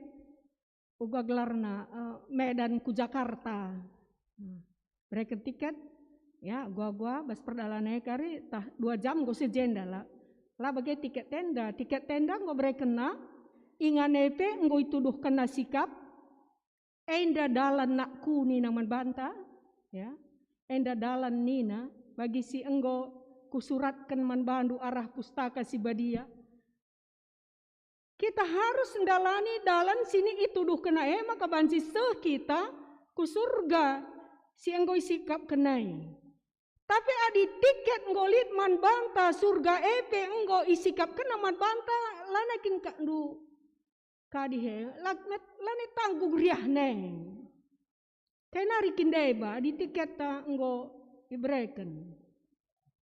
uga gelarna, eh, Medan ku Jakarta. Nah, bereken tiket, ya, gua-gua bas perdalan e kari, tah dua jam enggo si jenda la. La bage tiket tenda, tiket tenda enggo berekenna, ingan e pe enggo ituduhkenna sikap, enda dalan nakku nina man banta, ya. Enda dalan nina, bagi si enggo kusuratken man bandu arah Pustaka Si Badia. Kita harus ndalani dalan si ituduhkenna e maka banci seh kita ku surga si enggo isikapkenna e. Tapi adi tiket enggo lit man banta, surga e pe enggo isikapkenna man banta, lanai kin kakndu kadi he, la, lanai tanggung riahna e. Kai nari kin deba adi tiketta enggo ibereken.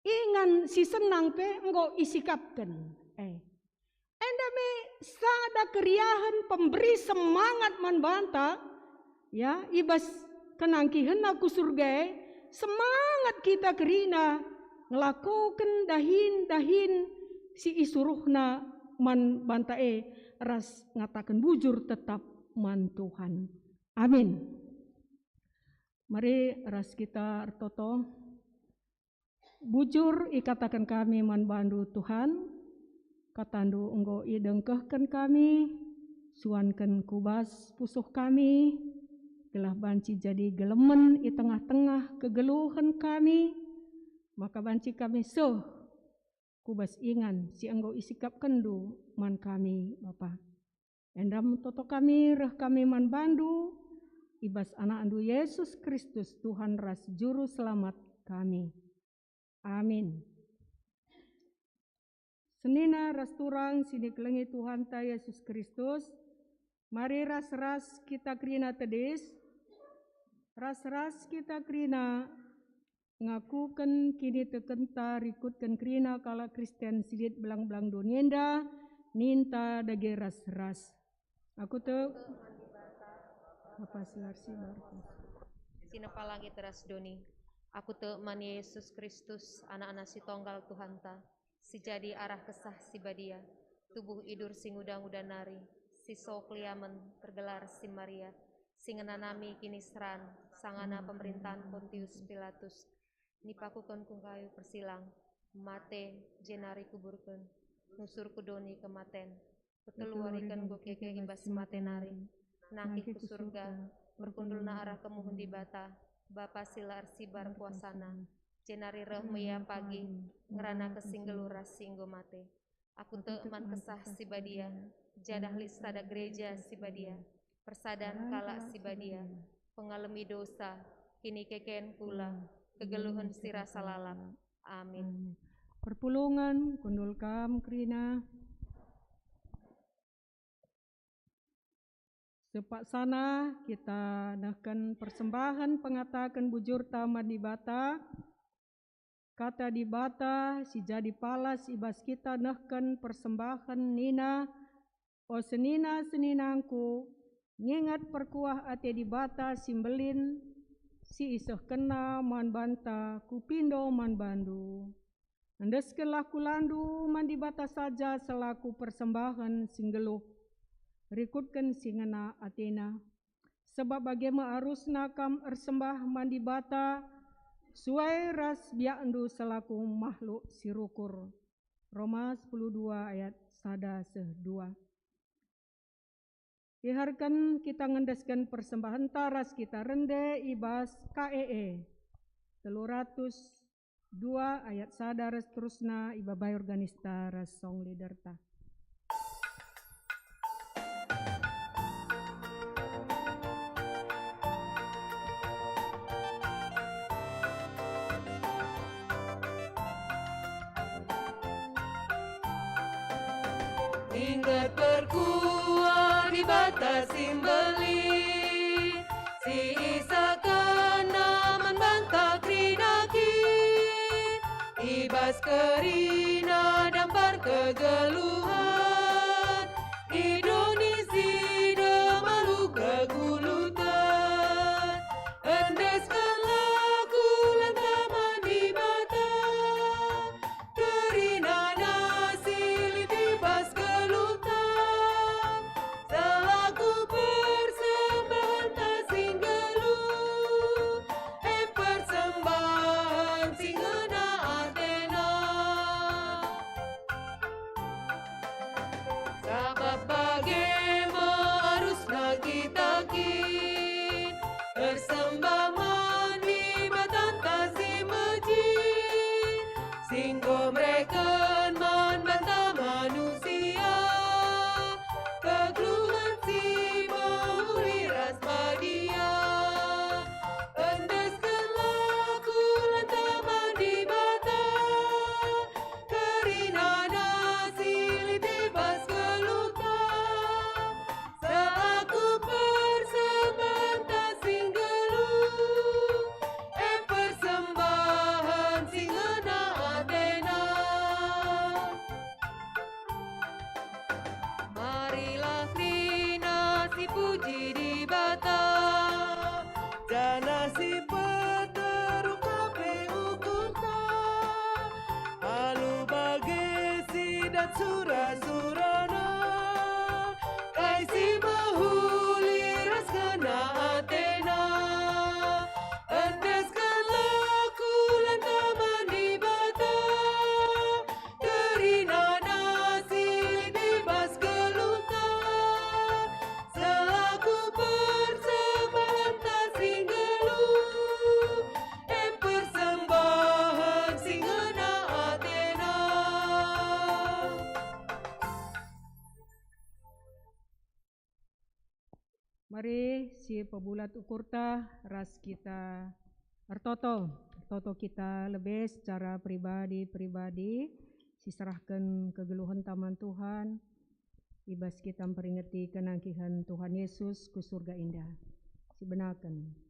Ingan si senang pe enggo isikapken. Eh. Enda me sada keriahen pemberi semangat man banta, ya, i bas kenangkihenna ku surga e, semangat kita kerina ngelakoken dahin-dahin si isuruhna man banta e ras ngataken bujur tetap man Tuhan. Amin. Mari ras kita ertoto. Bujur ikataken kami man bandu, Tuhan, kataNdu enggo idengkehken kami, suanken ku bas pusuh kami, gelah banci jadi gelemen i tengah-tengah kegeluhen kami, maka banci kami seh ku bas ingan si enggo isikapkenNdu man kami, Bapa. Enda me toto kami reh kami man bandu, i bas AnakNdu Yesus Kristus, Tuhan ras Juru Selamat kami. Amin. Senina ras turang si ikelengi Tuhanta Yesus Kristus, mari ras-ras kita kerina tedis, ras-ras kita kerina ngakuken kinitekenta rikutken kerina kalak Kristen si lit belang-belang doni enda, ninta dage ras-ras. Aku tek Bapa si arsibar. Si nepa langit ras doni. Aku tek man Yesus Kristus, Anakna si Tonggal Tuhanta, si jadi arah Kesah Si Badia, tubuh idur si nguda-nguda nari, si so keliamen, tergelar si Maria, si ngenanami kiniseran, sangana pemerintahan Pontius Pilatus, nipakuken ku kayu persilang, mate, jenari kuburken, nusur ku doni kematen, ku telu wari enggo keke i bas si mate nari, nangkih ku surga, merkundulna arah kemuhen Dibata, Bapa si la ersibar kuasana, jenari reh me Ia pagi, ngerana ke si nggeluh ras si enggo mate. Aku tek man Kesah Si Badia, jadah lit sada gereja si badia, persadan kalak si badia, pengalemi dosa, kinikeken kula, kegeluhen si rasa lalap. Amin. Perpulungen, kundul kam kerina. Sepaksana kita nehken persembahen pengataken bujurta man Dibata. Kata Dibata si jadi palas i bas kita nehken persembahen nina, "O senina-seninangku, Nginget perkuah ate Dibata si mbelin, si isehkenNa man banta kupindo man bandu. Endeskenlah kulandu man Dibata saja selaku persembahen si nggeluh, rikutken si ngena ateNa. Sabap bage me arusna kam ersembah man Dibata suai ras biakndu selaku mahluk si rukur. Roma sepuluh dua ayat sada seh dua. Iharken kita ngendesken persembahenta ras kita rende i bas K E E telu ratus dua ayat sada ras terusna ibabai organista ras song leaderta. Inget perkuah Dibata si mbelin, si isehkenNa man banta kerina kin. I bas kerina dampar kegeluhen, i doni si demah alu keguluten. Endeskenlah kulanta man Dibata, kerinana si lit i bas geluhta, selaku persembahenta si nggeluh, e, persembahen si ngena ateNa. Sabap bage me arusna kita kin ersembah man Dibatanta si mejin, si enggo mereken man banta manusia kegeluhen si mehuli ras badia. Endeskenlah kulanta man Dibata, kerinana si lit i bas geluhta, selaku persembahenta si nggeluh, e, persembahen si ngena ateNa. Marilah kerina sipuji Dibata, janah sipeteruk ka pe ukurta, alu bage si dat sura-suraNa, kai si mehuli ras ngena ateNa. Endeskenlah kulanta man Dibata, kerinana si lit i bas geluhta, selaku persembahenta si nggeluh, e, persembahen si ngena ateNa. Mari sipebulat ukurta ras kita ertoto. Ertoto kita lebe secara pribadi-pribadi, siserahken kegeluhenta man Tuhan, i bas kita mperingeti kenangkihen Tuhan Yesus ku Surga Indah. Sibenaken.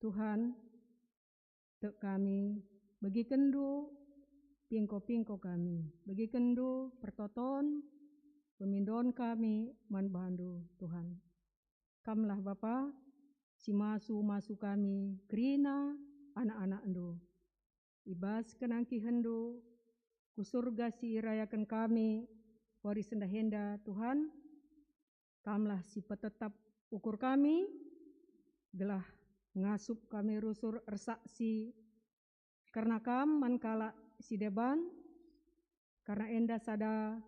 Tuhan, tek kami, begikenndu pingko-pingko kami, begikenndu pertoton, pemindon kami man bandu, Tuhan. Kamlah Bapa, si masu-masu kami kerina anak-anakndu. I bas kenangkihenndu, ku Surga si irayaken kami, wari sendah enda, Tuhan, Kamlah si petetap ukur kami, gelah ngasup kami rusur ersaksi kerna Kam man kalak si deban, kerna enda sada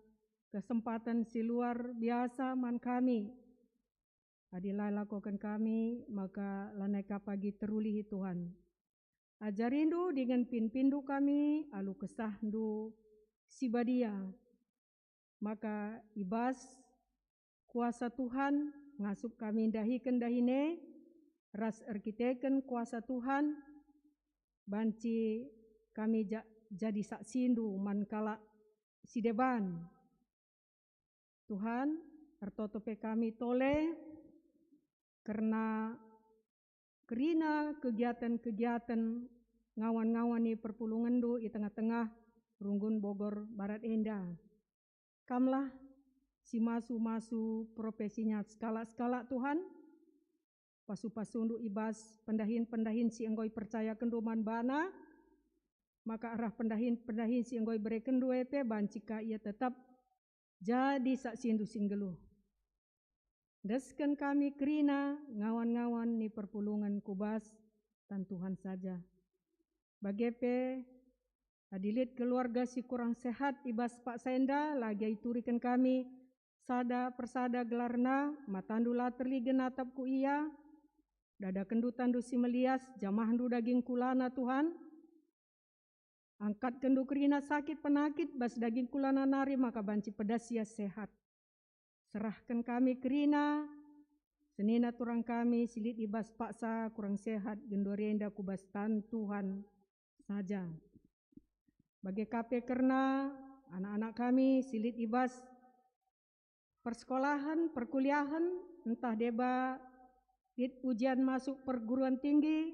kesempaten si luar biasa man kami. Adi la ilakoken kami, maka lanai ka pagi terulihi Tuhan. Ajarindu dingen pinpinndu kami alu kesahNdu si badia, maka i bas Kuasa Tuhan ngasup kami ndahiken dahin e, ras erkiteken kuasa Tuhan, banci kami ja-, jadi saksindu man kalak si deban. Tuhan, ertoto pe kami tole kerna kerina kegiaten-kegiaten ngawan-ngawan ni perpulungenndu i tengah-tengah Runggun Bogor Barat enda. Kamlah si masu-masu profesinya sekalak-sekalak, Tuhan. Pasu-pasundu i bas pendahin-pendahin si enggo ipercayakenndu man bana, maka arah pendahin-pendahin si enggo iberekenndu e pe banci ka ia tetap jadi saksindu si nggeluh. Endesken kami kerina ngawan-ngawan ni perpulungen ku bas tan Tuhan saja. Bage pe, adi lit keluarga si kurang sehat i bas paksa enda, la gia ituriken kami sada persada gelarna, matandu la terligen natap ku ia, dadakenndu tandu si melias, jamahndu daging kulana, Tuhan. Angkatkenndu kerina sakit penakit bas daging kulana nari maka banci pedas ia sehat. Serahken kami kerina, senina turang kami si lit i bas paksa kurang sehat genduari enda ku bas tan Tuhan saja. Bage ka pe kerna anak-anak kami si lit i bas persekolahen, perkuliahen, ntah deba lit ujian masuk perguruan tinggi,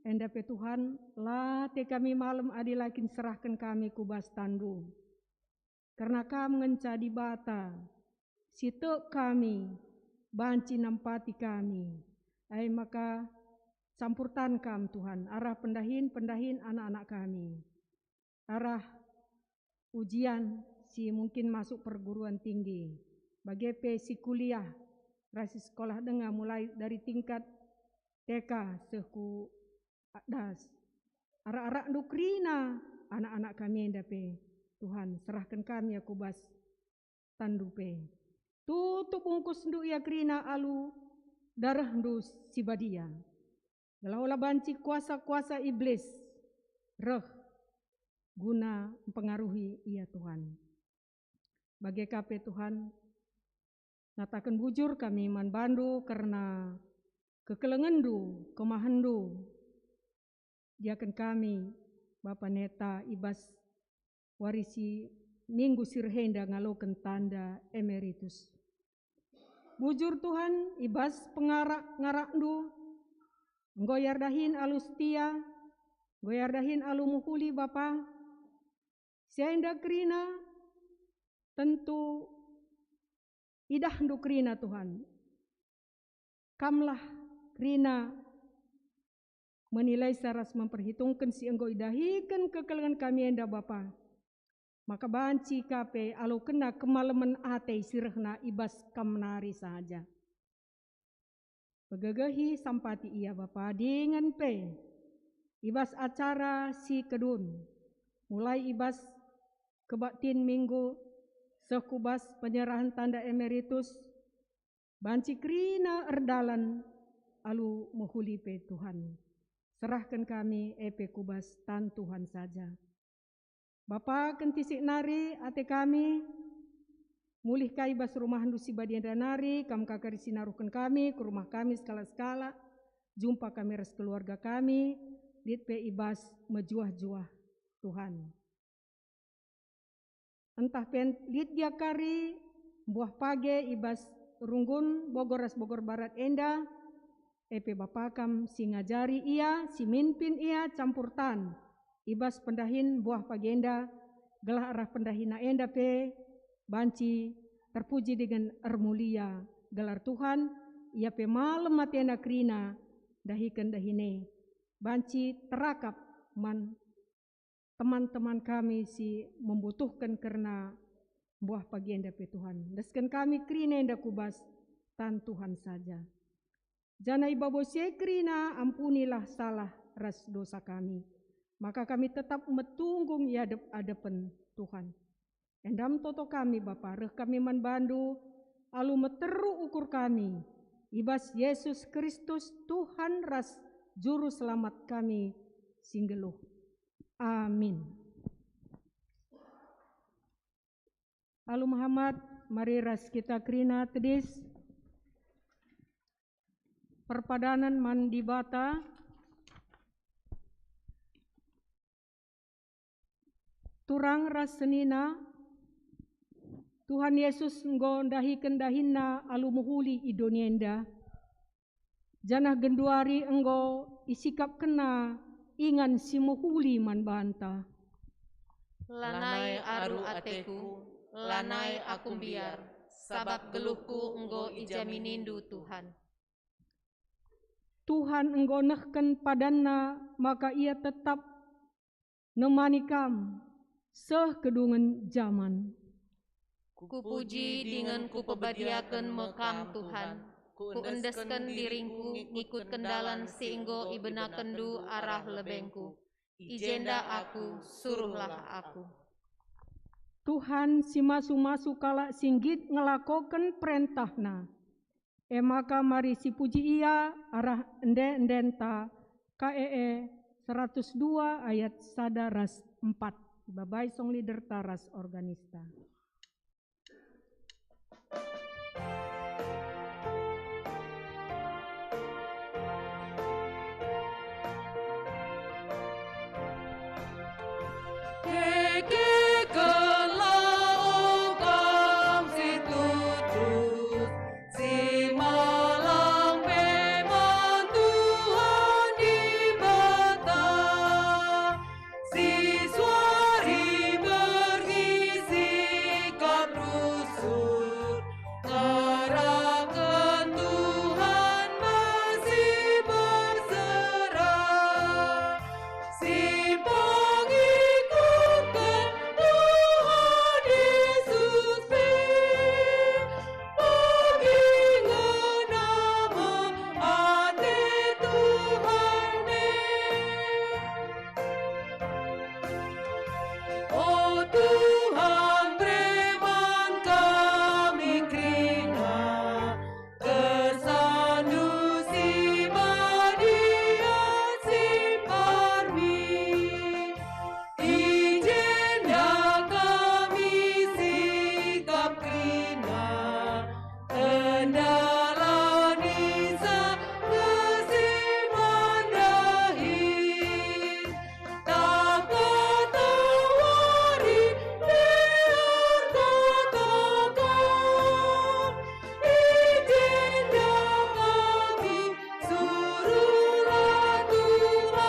enda pe Tuhan, la te kami malem adi la kin serahken kami ku bas tanNdu. Kerna Kam ngenca Dibata, si tek kami, banci nampati kami. Ai maka, campur tan Kam, Tuhan, arah pendahin-pendahin anak-anak kami. Arah ujian si mungkin masuk perguruan tinggi, bage pe si kuliah, ras si sekolah denga mulai dari tingkat T K seh ku das. Arak-arakndu kerina anak-anak kami enda pe, Tuhan, serahken kami ia ku bas tanNdu pe. Tutup bungkusndu ia kerina alu darehndu si badia. Gelah ola banci kuasa-kuasa Iblis reh guna mpengaruhi ia, Tuhan. Bage ka pe, Tuhan, ngataken bujur kami man bandu kerna kekelengenNdu, kemahenNdu. Diaken kami, Bapa Neta, i bas wari si minggu si reh enda ngaloken tanda emeritus. Bujur, Tuhan, i bas pengarak-ngarakndu, enggo iardahin alu setia, enggo iardahin alu mehuli, Bapa. Si enda kerina tentu idahndu kerina, Tuhan. Kamlah kerina menilaisa ras memperhitungken si enggo idahiken kekelengen kami enda, Bapa. Maka banci ka pe alokenna kemalemen ate si rehna i bas Kam nari saja. Pegegehi sampati ia, Bapa, dingen pe i bas acara si kedun, mulai i bas kebaktin Minggu seh ku bas penyerahen tanda emeritus, banci kerina erdalan alu mehuli pe, Tuhan. Serahken kami e pe ku bas tan Tuhan saja. Bapa, kentisik nari ate kami, mulih ka i bas rumahNdu si badia enda nari, Kam ka kari si naruhken kami ku rumah kami sekalak-sekalak, jumpa kami ras keluarga kami, lit pe i bas mejuah-juah, Tuhan. Ntah pe lit gia kari mbuah page i bas runggun Bogor ras Bogor Barat enda, e pe Bapa Kam si ngajari ia, si mimpin ia campur tan i bas pendahin mbuah page enda, gelah arah pendahina enda pe banci terpuji dingen ermulia gelar Tuhan, ia pe malem atena kerina ndahiken dahin e, banci terakap man teman-teman kami si membutuhken kerna mbuah pagi enda pe, Tuhan. Endesken kami kerina enda ku bas tan Tuhan saja. Janah i babo si e kerina ampunilah salah ras dosa kami, maka kami tetap metunggung i adep-adepen Tuhan. Endam toto kami, Bapa, reh kami man bandu, alu meteru ukur kami, i bas Jesus Kristus, Tuhan ras Juru Selamat kami si nggeluh. Amin. Alu mehamat, Mari ras kita kerina tedis perpadanen man Dibata. Turang ras senina, Tuhan Yesus enggo ndahiken dahinNa alu mehuli i doni enda, janah genduari enggo isikapkenNa ingan si mehuli man banta. Lanai aru ateku, lanai aku mbiar, sabap geluhku enggo ijaminindu, Tuhan. Tuhan enggo nehken padanNa maka Ia tetap nemani kam seh kedungen jaman. Kupuji dingen kupebadiaken me Kam, Tuhan. Kuendesken diringku ngikutken dalan si enggo ibenakenndu arah lebengku. I jenda aku, suruhlah aku. Tuhan si masu-masu kalak si nggit ngelakoken perentahNa. E maka mari sipuji Ia arah ende-endenta. K E E seratus dua ayat sada ras empat. Ibabai song leaderta ras organista. Kekekenlah, o kam si tutus, si malang pe man Tuhan Dibata, si suari bergi sikap rusur, arahken Tuhan masih berserah. Si pengikutken Tuhan Yesus pe bagi ngena me ate Tuhan e. O Tuhan, bere man kami kerina, kesandu si badia si parmi. I jenda kami sikap kerina, endalani sangga si man dahin. Tapa tawari biar katakan, i jenda kami suruhlah Tuhan.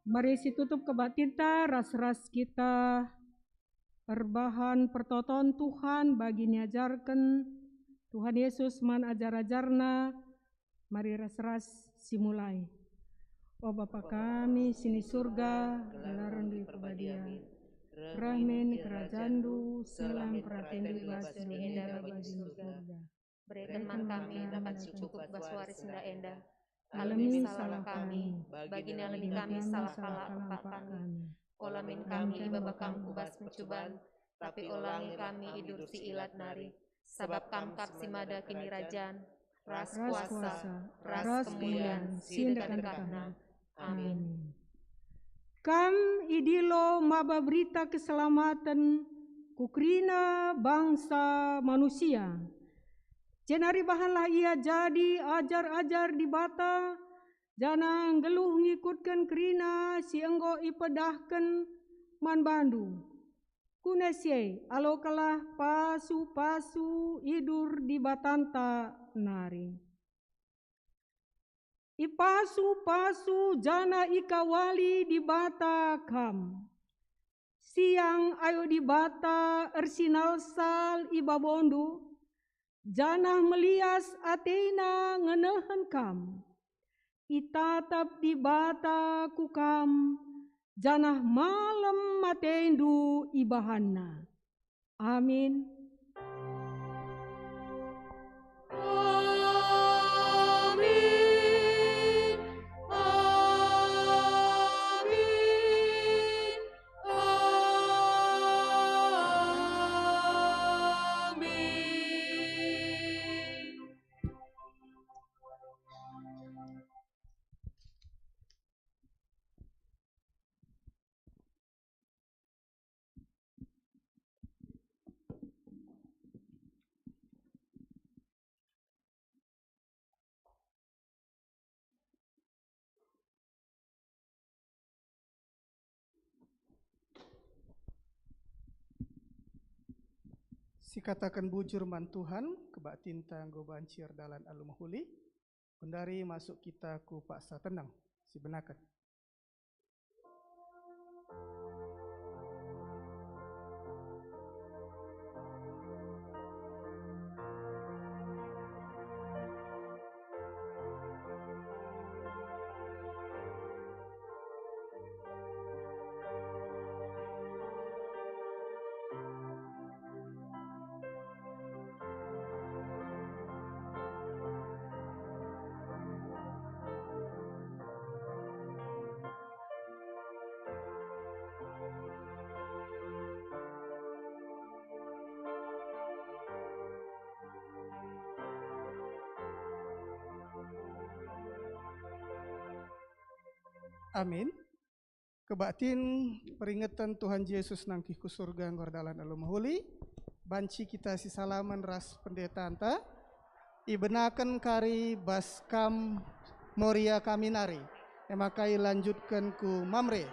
Mari situtup kebatinta ras-ras kita erbahan pertoton Tuhan bagi niajarken Tuhan Yesus man ajar-ajarNa. Mari ras-ras simulai. O Bapa kami si ni Surga, gelarNdu iperbadia. Reh min kerajanNdu, seh lah min peratenNdu i bas doni enda bagi si i Surga. Bereken man kami nakan si cukup bas wari si enda. Alemi salah kami, bagi nalemi kami salah kalak empak kami. Ola min kami ibaba Kam ku bas pencuban, tapi olangi kami i bas si ilat nari. Sabap Kam kap si mada kinirajan, ras kuasa, ras kemulian si dekah-dekahna. Amin. Kam idilo maba berita keselamaten ku kerina bangsa manusia. Jenari bahanlah ia jadi ajar-ajar Dibata, janah nggeluh ngikutken kerina si enggo ipedahken man bandu. Guna si e, alokenlah pasu-pasu idur Dibatanta nari. Ipasu-pasu janah ikawali Dibata kam. Siang ayo Dibata ersinalsal i babondu, janah melias ateNa ngenehen kam. Itatap Dibata ku kam, janah malem atendu ibahanNa. Amin. Amin. Amin. Amin. Sikataken bujur man Tuhan, kebaktinta enggo banci erdalan alu mehuli, genduari masuk kita ku paksa teneng, sibenaken. Amin. Kebaktin peringeten Tuhan Jesus nangkih ku surga enggo erdalan alu mehuli, banci kita sisalamen ras pendetanta, ibenaken kari bas kam Moria kami nari, e maka ilanjutken ku Mamre.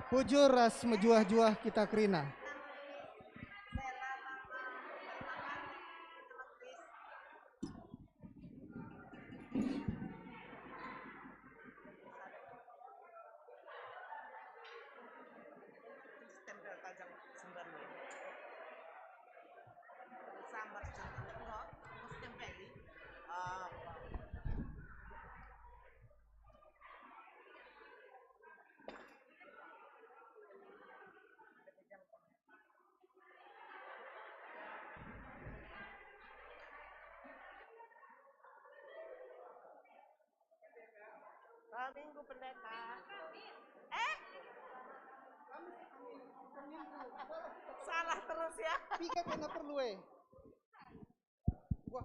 Bujur ras mejuah-juah kita kerina. Stempel tajang sembarang. Sambar sembarang. Enggak, enggak stempel. Ah. Malam Minggu, Pendeta. Eh? Salah terus ya. Piga kena perlu, eh? Wah,